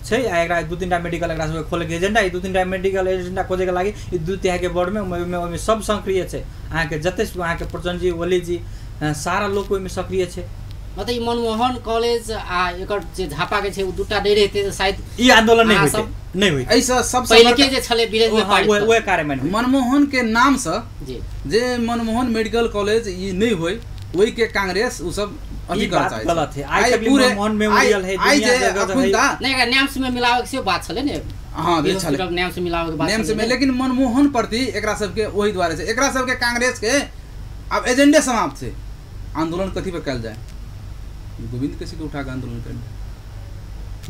छै आ एकरा 2-3 टा मेडिकल एकरा सबके खोलैके एजेंडा। ई 2-3 टा मेडिकल एजेंडा खोजैके लागि ई 2/3 के बोर्डमे ओहिमे ओहिमे सब सक्रिय छै। अहाँके जते अहाँके प्रचण्ड जी ओली जी सारा लोक ओहिमे सक्रिय छै। मतलब ई मनमोहन कॉलेज आ एकर जे झापा के छै उ दूटा नहि रहते त शायद ई आंदोलन नहीं होते, नहीं होते। एहिसँ सबसँ पहिले के जे छलै विरोध में पारित ओहे कार्य में मनमोहन के नाम से जी जे मनमोहन मेडिकल कॉलेज ई नहीं होय ओहि के कांग्रेस उ सब अथी करऽ चाहै छै। गलत है। आइ तक मनमोहन मेमोरियल है दुनिया जगह है नहीं, एकरा नाम से मिलावे के बात छलै ने। हां जे छलै नाम से मिलावे के बात नाम से, लेकिन मनमोहन प्रति एकरा सबके ओहि दुआरे छै। एकरा सबके कांग्रेस के आब एजेंडे समाप्त छै। आंदोलन कथी पर कयल जाय? गोविंद केसी के उठा के आंदोलन कर,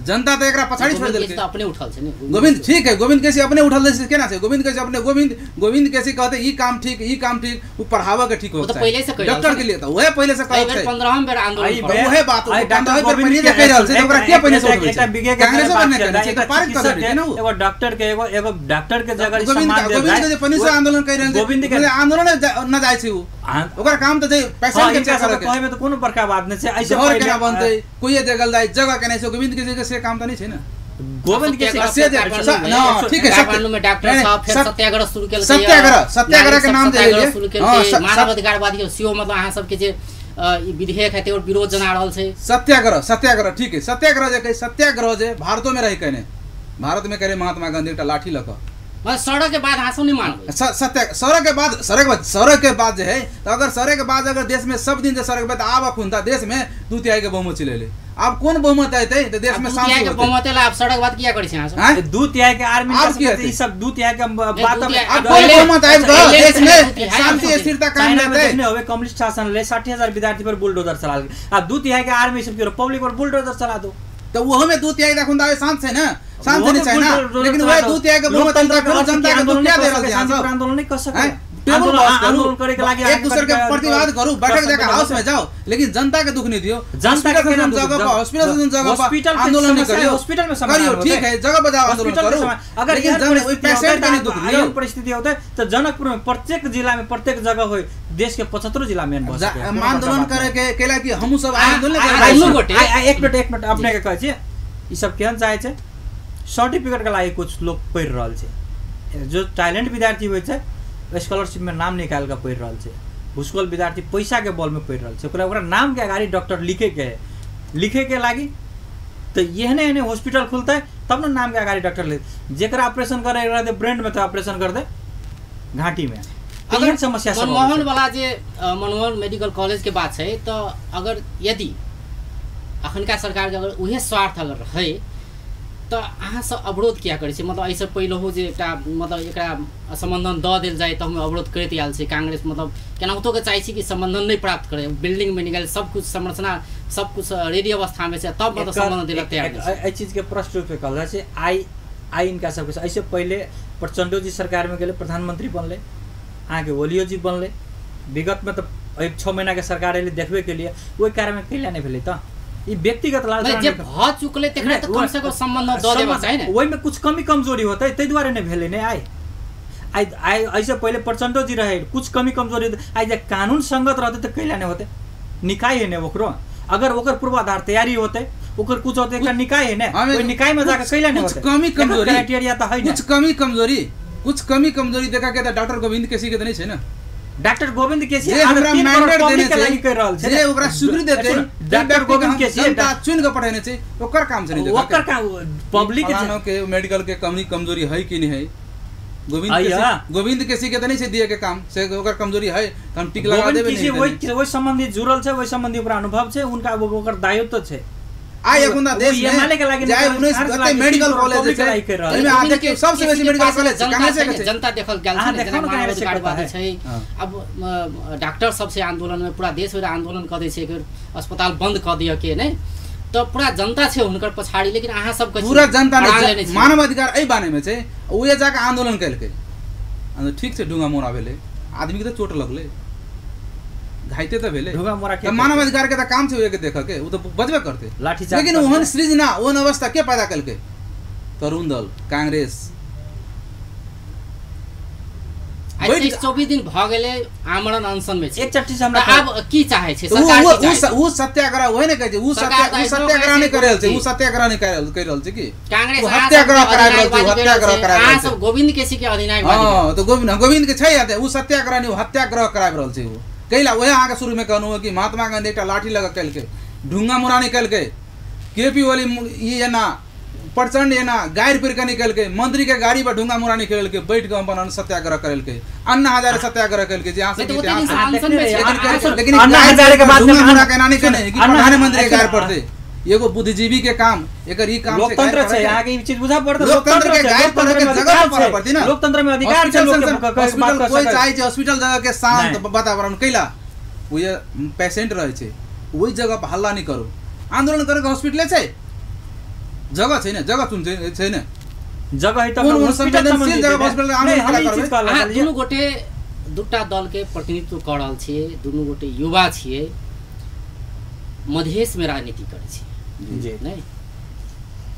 जनता तो एकरा पछाड़ी छोड़ देलकै। अपने उठल छै ने गोविंद, ठीक है गोविंद केसी अपने उठल छै, केना छै गोविंद केसी अपने गोविंद केसी कहते ई काम ठीक ई काम ठीक, उ पढ़ावा के ठीक हो त पहिले से डॉक्टर के लिए त ओहे पहिले से कहत छै। 15 बेर आंदोलन ओहे बात 15 बेर पहिले से कहि रहल छै त ओकरा के पहिले से उठबै छै? कांग्रेस पर नहि करने छै त पारित कर देलकै ने। एगो डॉक्टर के एगो एगो डॉक्टर के जगह सम्मान देल गोविंद के जे पहिले से आंदोलन कहि रहल छै, गोविंद के आंदोलन न जाय छै उ, ओकर काम त जे पैसा के चक्कर कहै में त कोनो बड़का बात नै छै। ऐसे घर केना बनतै कोई जगह जाय जगह केना छै गोविंद के से काम त नहीं छै ना। गोविंद के से ना ठीक है, काठमांडू में डॉक्टर साहब फिर सत्याग्रह शुरू केलकै, सत्याग्रह सत्याग्रह के नाम दे देलिए। हां मानवाधिकारवादी सीओ मतलब अहाँ सब के जे ई विधेयक है ते और विरोध जना रहल छै। सत्याग्रह सत्याग्रह ठीक है, सत्याग्रह जे कहे सत्याग्रह जे भारतो में रही कहने, भारत में करे महात्मा गांधी एकटा लाठी लक सड़क के बाद अहाँ सब नहीं मानबै। सत्य सड़क के बाद सड़क बाद सड़क के बाद जे है त अगर सड़क के बाद अगर देश में सब दिन जे सड़क के बाद आब अखुनता देश में 2/3 के बहुमत चलि एलै, आब कोन बहुमत अयतै त देश में शांति होतै? बहुमत एला आब सड़क बात किया करै छै अहाँ सब? 2/3 के आर्मी आब की ई सब 2/3 के बात आब कोन बहुमत आबि क देश में शांति स्थिरता कायम रहतै? देखने होबे कम्युनिस्ट शासन ले 60,000 विद्यार्थी पर बुलडोजर चला आब 2/3 के आर्मी सब के पब्लिक पर बुलडोजर चला दो त ओहो में 2/3 अखुन दावे शांत छै ना, शांत नहीं छै ना, लेकिन वह 2/3 के बहुमत जनता जनता के दुख क्या दे रहल छै? शांति आंदोलन नहीं कर सकै, टेबल बॉस करू, आंदोलन करे के लागि एक दूसरे के प्रतिवाद करू, बैठक जाके हाउस में जाओ, लेकिन जनता के दुख नहीं दियो। जनता के जगह पर हॉस्पिटल जगह पर हॉस्पिटल आंदोलन नहीं करियो, हॉस्पिटल में समाधान करियो, ठीक है जगह पर जाओ आंदोलन करू, अगर लेकिन जन ओइ पेशेंट के नहीं दुख दियो। एहन परिस्थिति होतै त जनकपुर में प्रत्येक जिला में प्रत्येक जगह होय, देश के 75 जिला में भऽ सकै आंदोलन करे के केला कि हमहु सब आंदोलन करे। एक मिनट एक मिनट अपने के कहै छी ई सब केहन चाहै छै? सर्टिफिकेट के लागि कुछ लोग पढ़ि रहल छै, जो टैलेंट विद्यार्थी होइ छै स्कॉलरशिप में नाम निकाल के पढ़ि रहल छै, भुसकोल विद्यार्थी पैसा के बल में पढ़ि रहल छै, ओकरा ओकरा नाम के अगाडि डॉक्टर लिखे के है, लिखे के लागि त एहने एहने हॉस्पिटल खुलतै तब न नाम के अगाडि डॉक्टर ले, जेकरा ऑपरेशन करे रहतै ब्रेन में त ऑपरेशन कर दे घाटी में। अगर समस्या सब मनमोहन वाला जे मनमोहन मेडिकल कॉलेज के बात छै त अगर यदि अखनका सरकार के अगर उहे स्वार्थ अगर रहै त अहाँ सब अवरोध किया करै छी? मतलब एहिसँ पहिलहो जे एकटा मतलब एकरा संबंधन दऽ देल जाय तऽ हम अवरोध करैत आयल छै कांग्रेस, मतलब केनाहितो के चाहै छी कि संबंधन नहि प्राप्त करे, बिल्डिंग बनि गेल सब कुछ संरचना सब कुछ रेडी अवस्थामे छै तब मतलब संबंधन देला तैयार नहि छै। एहि चीजके प्रश्न रूपमे कहल जाइ छै। आइ आइ इनका सबके एहिसँ पहिले प्रचण्डो जी सरकारमे गेलै, प्रधानमंत्री बनलै, अहाँके ओलियो जी बनलै, विगतमे तऽ एहि 6 महीनाके सरकार एलै देखबे केलिए, ओहि कार्यमे कैला नहि भेलै तऽ ई व्यक्तिगत लालच जे भ चुकलै तेकरा त कम से कम संबंध द देबा चाही ने, ओहिमे कुछ कमी कमजोरी होतै ताहि दुआरे नहि भेलै ने। आइ आइ आइ एहिसँ पहिले प्रचण्डो जी रहै, कुछ कमी कमजोरी, आइ जे कानून संगत रहतै तऽ कैला नहि होतै? निकाय है ने ओकरो, अगर ओकर पूर्वाधार तैयारी होतै ओकर कुछ होतै, एकटा निकाय है ने, ओहि निकाय में जाके कैला नहि होतै? कमी कमजोरी क्राइटेरिया तऽ है ने, कुछ कमी कमजोरी, कुछ कमी कमजोरी देखा के तऽ डॉक्टर गोविंद केसी के तऽ नहि छै ने। डाक्टर गोविन्द केसी जे हमरा मैंडेट देने के लागि छै कहि रहल छै जे ओकरा स्वीकृति देतै, डाक्टर गोविन्द केसी जनता चुन के पठेने छै, ओकर काम छै। नहीं ओकर काम पब्लिक फलानो के मेडिकल के कमी कमजोरी है कि नहीं है। गोविंद केसी, गोविंद केसी के त नहीं छै दिए के काम से, ओकर कमजोरी है त हम टिक लगा गोविन्द देबे। केसी नहीं ओहि ओहि सम्बन्धी जुड़ल छै, ओहि सम्बन्धी ओकरा अनुभव छै, उनका ओकर दायित्व छै। आइ एखुनका देश ओ एमाले के लागि में जाय नहि, 19 आर जते लागि मेडिकल तीन कॉलेज पब्लिक छै के लागि कहि रहल ओहिमे छै। अहाँ देखियौ सबसे बेसी मेडिकल कॉलेज छै जनता कांग्रेस छै के ने, छै। जनता देखल गेल अहाँ छै ने, देखो जेना ने मानव कांग्रेस के अधिकारवादी कता छै। हाँ। अब डॉक्टर सबसे आंदोलन में पूरा देश भरि आंदोलन कऽ दै छै कि अस्पताल बंद कऽ दिअ के नहि, तऽ पूरा जनता छै हुनकर पछाड़ी, लेकिन अहाँ सब कहै छी, पूरा जनता अड़ान ने लेने छी। मानव अधिकार एहि बारे में छै, उहे जाके आंदोलन केलकै। ठीक छै, ढुंगा मोड़ा भेलै, आदमी के तऽ चोट लगलै, घाइते तऽ भेलै। ढुंगा मोड़ा के तऽ मानव अधिकार के तऽ काम छै ओहे के देखऽ के, उ तऽ बचबे करतै। लाठीचार्ज लेकिन करतै। ओहन सृजना ओहन अवस्था के पैदा केलकै? तरुण दल कांग्रेस। आइ बैठ- 23-24 दिन भऽ गेलै आमरण अनशन में छै। एक चट्टी से हमरा तऽ आब की चाहै छै तऽ उ सरकार? उ की चाहै छै? उ सत्याग्रह ओहे ने कहै छै, उ सरकार सत्या तऽ उ एखनो सत्याग्रह नहि कहै छै करि रहल छै, उ जी। सत्याग्रह नहि करि रहल छै कि कांग्रेस उ अहाँ हत्याग्रह सबके कराबि रहल छै, उ अधिनायकवादी हत्याग्रह कहि रहल छै। कराबि अहाँ रहल छै। सब गोविन्द केसी के अधिनायकवादी हाँ तऽ गोविंद गोविंद के छै याद, उ सत्याग्रह नहि, उ हत्याग्रह कराबि रहल छै। उ कैला वएह अहाँके शुरू में कहलहुँ कि महात्मा गांधी एकटा लाठी लऽ कऽ केलकै, ढुंगा मुड़ा नहि केलकै, के पी ओली ई एना प्रचंड एना गारि पढ़ि कऽ निकलकै, मंत्री के गाड़ी पर ढुंगा मुड़ा निकलकै, बैठ कऽ अपन सत्याग्रह करेलकै, अन्ना हजारे सत्याग्रह केलकै जे अहाँ नहि सब तऽ ओते दिन से अहाँ अनशन में छै। देखने अहाँ लेकिन सब- लेकिन अन्ना गारि हजारे के बाद ढुंगा मुड़ा के एना नहि केने कि अन्ना- प्रधानमंत्री के गारि अच्छा, पड़तै। एगो बुद्धिजीवी के काम एकर ई काम छै, लोकतंत्र गारि छै, पढ़ै के। अहाँके ई चीज बुझा पड़त। लोकतंत्र के छै, गारि पढ़ै के लोकतंत्र में जगह अधिकार पर पढ़ऽ छै। पड़तै ना। लोकतंत्र में अधिकार छै हॉस्पिटल लोक के संसन- बात कऽ हॉस्पिटल कोइ सकैत। चाहै छै हॉस्पिटल जगह के शांत नहि। वातावरण कैला उहे पेशेंट रहै छै, ओहि जगह पर हल्ला नहि करू, आंदोलन करे के हॉस्पिटले छै, जगह छै ने, जगह चुन छै छै ने, जगह है तऽ कोन कोन हॉस्पिटल संवेदनशील सम्बन्धी जगह छै ने। हॉस्पिटल के नहि, आंदोलन हम केना ई चीज करबै? कहऽ अहाँ लागलियै। दुनू गोटे दूटा दल के प्रतिनिधित्व कऽ रहल छियै, दुनू गोटे युवा छियै, मधेशमे राजनीति करै छियै जी नहि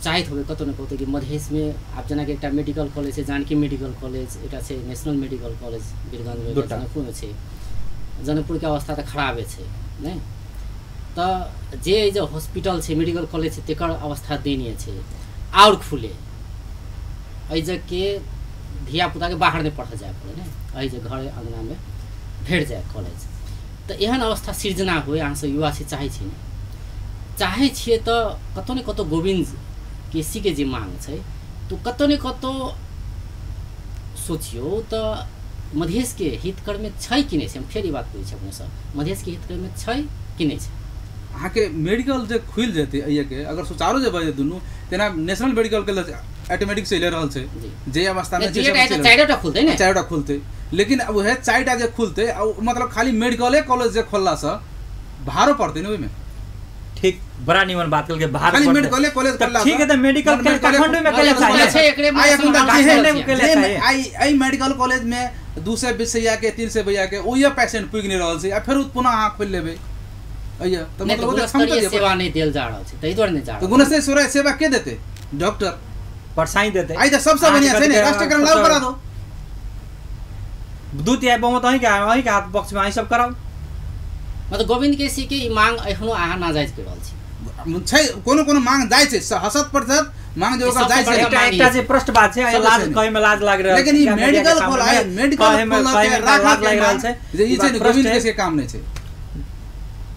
चाहैत होबै कतौ ने कतौ कि मधेशमे आब जेनाकि एकटा मेडिकल कॉलेज छै जानकी मेडिकल कॉलेज, एकटा छै नेशनल मेडिकल कॉलेज वीरगंजमे, एकटा दूटा। जनकपुरमे छै। जनकपुरके अवस्था तऽ खराबे छै नहि तऽ जे जे हॉस्पिटल छै मेडिकल कॉलेज छै तेकर अवस्था दयनीय छै, आओर खुले एहि जगहके धियापुताके बाहर नहि पढ़ऽ जाय पड़े ने, एहि जे घरे अङ्गनामे भेट जाय कॉलेज, तऽ एहन अवस्था सृजना हुए अहाँ सब युवा से चाहै छी ने? चाहै छियै तऽ कतौ ने कतौ गोविन्द केसीके जे मांग छै तऽ कतौ ने कतौ सोचियौ तऽ मधेशके हितकरमे छै कि नहि छै? हम फेर ई बात पूछै छी अपनेसँ, मधेशके हितकरमे छै कि नहि छै? अहाँके मेडिकल जे खुलि जेतै एहिके अगर सुचारू जे भऽ जेतै दुनू, तेना नेशनल मेडिकल के ऑटोमेटिक चलि रहल छै जी। जे अवस्थामे नहि, छै दुइएटा सब हेतै, चलि रहल चारिटा खुलतै ने? चारिटा खुलतै, लेकिन अब उएह चारिटा जे खुलतै आ उ मतलब खाली मेडिकले कॉलेज जे खोललासँ भारो पड़तै ने ओहिमे। ठीक, बड़ा निमन बात कलके भार खाली पड़तै। मेडिकले कॉलेज तऽ खोललासँ ठीक है, तऽ मेडिकल मेडिकले काठमांडू में कॉलेज कैला चाहिए? छै, एकरे आइ एखन तक समाधान जेहन- करै छियै। जे चाहिए। आइ एहि मेडिकल कॉलेज में 220 सैया के 300 भैया के ओहिए पेशेंट पुगि नहि रहल छै आ फेर पुनः अहाँ खोलि लेबै अइया तऽ नहि तऽ मतलब ओते क्षमता गुणस्तरीय दिअ सेवा नहि देल जा रहल छै ताहि दुआरे नहि जा तऽ रहल छै। गुणस्तरीय सेवा सेवा के देतै? डॉक्टर परसाई देतै। आइ तऽ सबसँ बढ़िआँ छै ने राष्ट्रीयकरण लागू करा दो। दू तिहाई बहुमत अहीँके हाथ पक्षमे, अहीं सब कराउ। मतलब गोविन्द केसी के ई मांग एखनो अहाँ नाजायज कहि रहल छी? छै कोनो कोनो मांग जाइ छै, 70% मांग जे ओकर सबसँ जाइ छै। बड़का एकटा मांग एकटा ई जे प्रश्न बात छै, सब लाज छै ने। कहैमे लाज लागि रहल लेकिन छै, ई मीडिया के मेडिकल सामने खोल मेडिकल कहैमे खोलऽ के कहैमे राखऽ लाज के लागि रहल मांग छै। जे ई ई छै बात ने प्रश्न गोविंद है। केसी के काम नहि छै।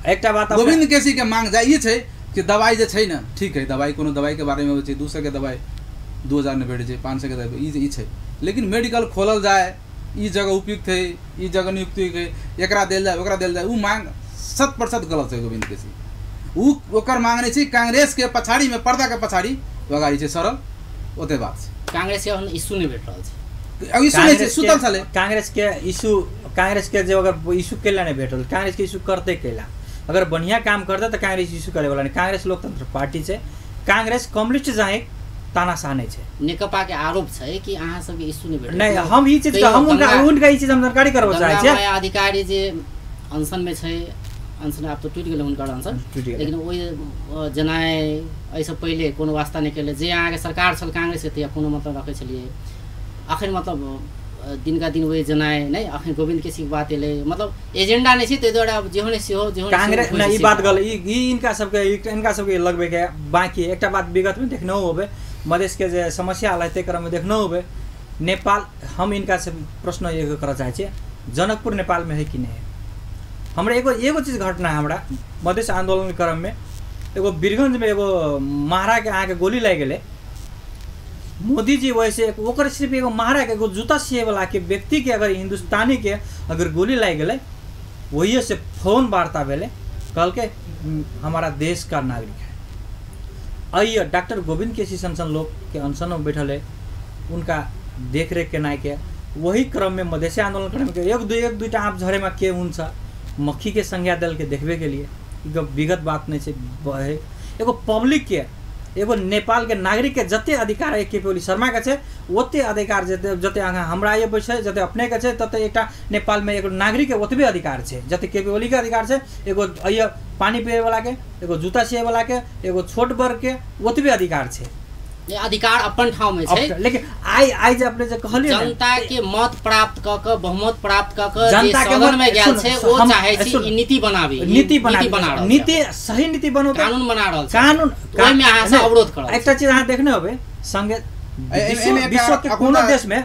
एकटा बात अपने- गोविंद केसी के मांग जाइ ई छै कि दवाई जे छै ने ठीक है, दवाई कोनो दवाई के बारे में होइ छै 200 के दवाई 2000 में भेटै छै, 500 के दवाई ई छै, लेकिन मेडिकल खोलल जाय ई जगह उपयुक्त है, ई जगह नहीं उपयुक्त है, एकरा देल जाय ओकरा देल जाय, उ मांग 100% गलत छै गोविंद केसी। उ ओकर मांग नहि छै, कांग्रेस के पछाड़ी में पर्दा के पछाड़ी अगाडि छै सरल ओते बात छै। कांग्रेस के एहन इशू नहि भेट रहल छै। अब इशू नहि छै, सुतल छलै कांग्रेस के इशू, कांग्रेस के जे अगर इशू कैला नहि भेटल, कांग्रेस के इशू करतै कैला? अगर बढ़िया काम करतै तऽ कांग्रेस इशू करे वाला नहि। कांग्रेस लोकतंत्र पार्टी छै, कांग्रेस कम्युनिस्ट जाए तानाशाह नहि छै। नेकपा के आरोप छै कि अहाँ सबके इशू नहि भेटल। नहि, हम ई चीज तैयो हम उनका गंगा- उनका ई चीज हम जानकारी करबऽ चाहै गंगा छियै। माया अधिकारी जे अनशन में छै, अनशन आब तऽ टूटि गेलै हुनकर अनशन, टूटि गेलै। लेकिन ओहि जेना एहिसँ पहिले कोनो वास्ता नहि केले, जे अहाँके सरकार छल कांग्रेस के तहिया कोनो मतलब रखै छलियै, अखन मतलब दिनका दिन ओहि जेनाइ नहि, अखन गोविन्द केसीके बात एलै, मतलब एजेंडा नहि छै ताहि दुआरे आब जेहो नहि सेहो जेहो नहि कांग्रेस सेहो नहि ई होइ बात छै। गलत, ई इनका सबके लगबे के बाकी एकटा बात विगतमे देखने होबै, मधेश के जे समस्या आयल ताहि क्रममे देखने होबै नेपाल। हम इनका से प्रश्न एगो करऽ चाहै छियै, जनकपुर नेपाल में है कि नहीं है। हमरा एगो एगो चीज घटना है, हमरा मधेश आंदोलन क्रम में एगो वीरगंज में एगो महारा के अहाँके गोली लागि गेलै। मोदी जी वैसे ओकर सिर्फ एगो महारा के एगो जूता सिए वाला के व्यक्ति के अगर हिंदुस्तानी के अगर गोली लागि गेलै, वही से फोन वार्ता भेलै, कहलकै हमारा देश का नागरिक है। अइय डॉक्टर गोविंद केसी सन सन लोग के अनशन में बैठल है, उनका देखरेख केनाइ के वही क्रम में मधेसी आंदोलन क्रम के एक दुईटा आँप झरेमा के हुन्छ, मक्खी के संज्ञा दल के देखबे के लिए विगत बात नहीं है। एगो पब्लिक के एगो नेपाल के नागरिक के जते अधिकार है केपी ओली शर्मा के छै, ओते अधिकार जते जते अहाँ हमरा ये छै, जते अपने के छै, तते एकटा नेपाल में एगो नागरिक के ओतबे अधिकार छै जते केपी ओली के अधिकार छै। एगो अइय पानी पिए वाला के, एगो जूता सिए वाला के, एगो छोट वर्ग के ओतबे अधिकार छै। ये अधिकार अपन ठाव में छै, लेकिन आइ आइ जे अपने जे कहलियै जनता के मत प्राप्त क क बहुमत प्राप्त क क जे सदन में गेल छै ओ चाहे छै ई नीति बनाबी, नीति बनाबी, नीति सही नीति बनाउ, कानून बना रहल छै, कानून ओहि में अहाँ से अवरोध करल। एकटा चीज अहाँ देखने होबै संगे विश्व के कोनो देश में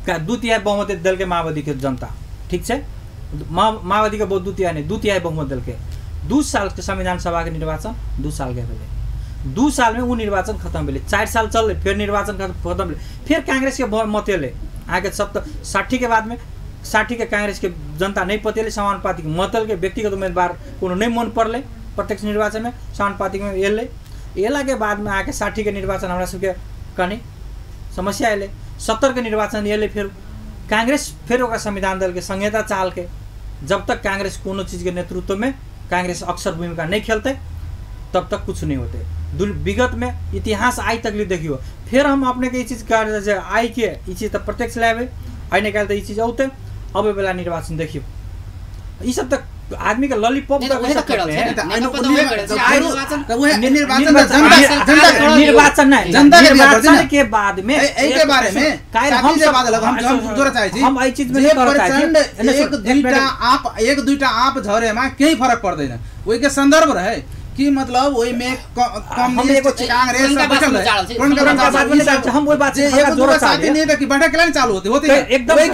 2/3 बहुमत दल के माओवादी के जनता, ठीक छै, माओवादी के बहुत 2/3 नहीं 2/3 बहुमत दल के 2 साल के संविधान सभा के निर्वाचन 2 साल के भेलै, 2 साल में वो निर्वाचन खत्म भेलै, 4 साल चललै फेर निर्वाचन खत्म भेलै, फेर कांग्रेस के मत एलै अहाँके 60 के बाद में 60 के कांग्रेस के जनता नहीं पतेलै, समानुपातिक मत के व्यक्तिगत उम्मीदवार कोनो नहीं मन पड़लै प्रत्यक्ष निर्वाचन में, समानुपातिक में एलै, एला के बाद में अहाँके 60 के निर्वाचन हमरा सबके कनि समस्या एलै, 70 के निर्वाचन एलै, फेर कांग्रेस फेर ओकरा संविधान दल के संहिता चाहलकै। जब तक कांग्रेस कोनो चीज के नेतृत्व में कांग्रेस अक्सर भूमिका नहीं खेलतै तब तक कुछ नहीं होते। विगत में इतिहास आइ तक देखियो, फिर हम अपने के ई चीज कह आइ के ई चीज तो प्रत्यक्ष लाबे, आइ निकाल तऽ ई चीज औते अबै वाला निर्वाचन देखियो, ई सब तऽ आदमी के लॉलीपॉप निर्वाचन निर्वाचन के बाद में एहि के बारे में हम एहि चीज में एक दुईटा आप झरेमा केही फरक पर्दैन, ओहि के सन्दर्भ रहे कि मतलब ओहि में कम्युनिस्ट कांग्रेस सब बैठल रहे, हम ओहि बात जे एक दूसरा साथी नहीं त कि बैठक केला चालू होते होते एकदम ओहि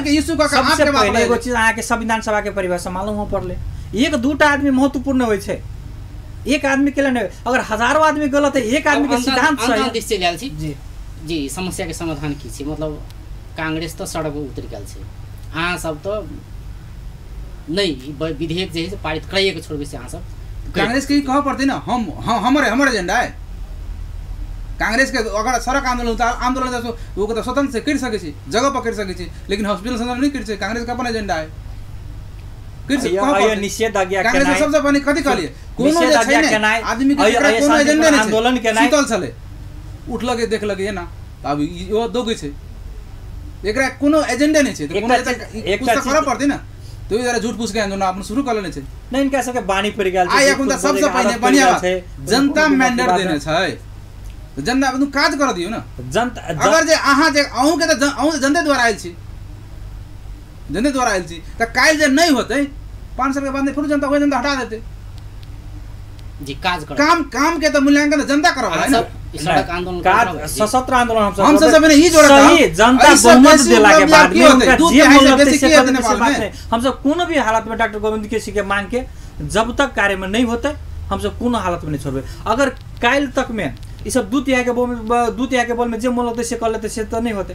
के इशू का आप के बात। एगो चीज अहाँ के संविधान सभा के परिभाषा मालूम हो पड़ले, एक दूटा आदमी महत्वपूर्ण होय छै, एक आदमी के नहीं, अगर हजारों आदमी गलत है एक आदमी के सिद्धांत सही दिस चलि आयल छी। जी जी समस्या के समाधान की छै, मतलब कांग्रेस त सड़क उतरि गेल छै, अहाँ सब त नहीं विधेयक जे है से पारित कराइए के छोड़बै से अहाँ सब कांग्रेस के कह पड़ते ना, हम हमारे हमारे एजेंडा है कांग्रेस के। अगर सड़क आंदोलन आंदोलन वो तो स्वतंत्र से कर सके छी, जगह पर कर सके छी, लेकिन हॉस्पिटल संदर्भ नहीं कर कांग्रेस का अपन एजेंडा है। निषेधाज्ञा कांग्रेस सबसे पहिले कथि कहलिए कोनो जे छै ने आदमी के कोनो एजेंडा नहीं, आंदोलन के नहीं सुतल छले उठलक देखलक ये ना अब इहो दोगे छै, एकरा कोनो एजेंडा नहीं छै, कोनो एकटा करऽ पड़तै ना, तो जरा झूठ पूछ के आंदोलन अपन शुरू कर लेने छै नहीं, इनका सबके बानी पड़ गेल छै। आइ एखन त सबसे पहिने बढ़िया बात जनता मैंडेट देने छै, जनता अपन काज कर दियौ ना जनता। अगर जे अहाँ जे अहूँ के त अहूँ जनते द्वारा आयल छी, जनते द्वारा आयल छी त काल्हि जे नहीं होतै 5 साल के बाद फेर जनता ओहि जनता हटा देतै जी। काज कर काम काम के त मूल्यांकन त जनता करब है ना। सड़क आंदोलन सशस्त्र आंदोलन हम सब सबने ई जोड़ा सही जनता बहुमत देला के बाद में उनका जे मोल से बात नहीं, हम सब कोनो भी हालत में डॉक्टर गोविंद केसी के मांग के जब तक कार्य में नहीं होते हम सब कोनो हालत में नहीं छोड़बे। अगर काल्हि तक में ई सब 2/3 के बल 2/3 के बल में जे मोल होते से कर लेते से त नहीं होते,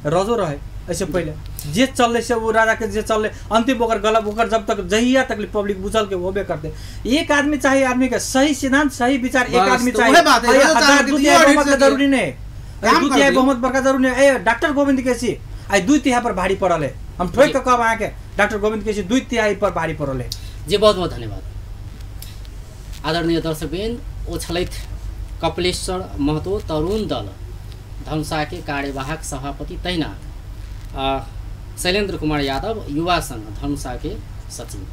रजो रहे ऐसे पहले जे चलले से वो राजा के जे चलले अंतिम ओकर गलत ओकर जब तक जहिया तक पब्लिक बुझल के होबे करते। एक आदमी चाहिए, आदमी के सही सिद्धांत सही विचार एक आदमी चाहिए, बहुमत जरूरी नहीं, 2/3 बहुमत बड़का जरूरी नहीं। ए डॉक्टर गोविंद केसी आई 2/3 पर भारी पड़ल है, हम ठोक के कहब अहाँके डॉक्टर गोविंद केसी 2/3 पर भारी पड़ल है। जी बहुत बहुत धन्यवाद आदरणीय दर्शकवृंद। ओ छलथि कपिलेश्वर महतो तरुण दल धनुषा के कार्यवाहक सभापति, तहिना शैलेन्द्र कुमार यादव युवा संघ धनुषा के सचिव।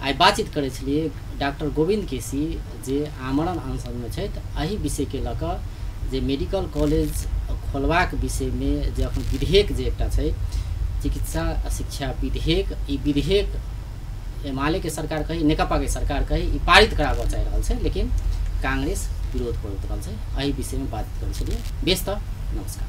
आइ बातचीत करै छलियै डॉक्टर गोविंद केसी जे आमरण अनशनमे छथि, एहि विषयके लऽ कऽ जे मेडिकल कॉलेज खोलबाक विषयमे जे अखन विधेयक जे एकटा छै चिकित्सा शिक्षा विधेयक, ई विधेयक एमाले के सरकार कही नेकपा के सरकार कही ई पारित कराबऽ चाहि रहल छै, लेकिन कांग्रेस विरोध करैत रहल छै। एहि विषयमे बातचीत करै छलियै। बेस तऽ नमस्कार।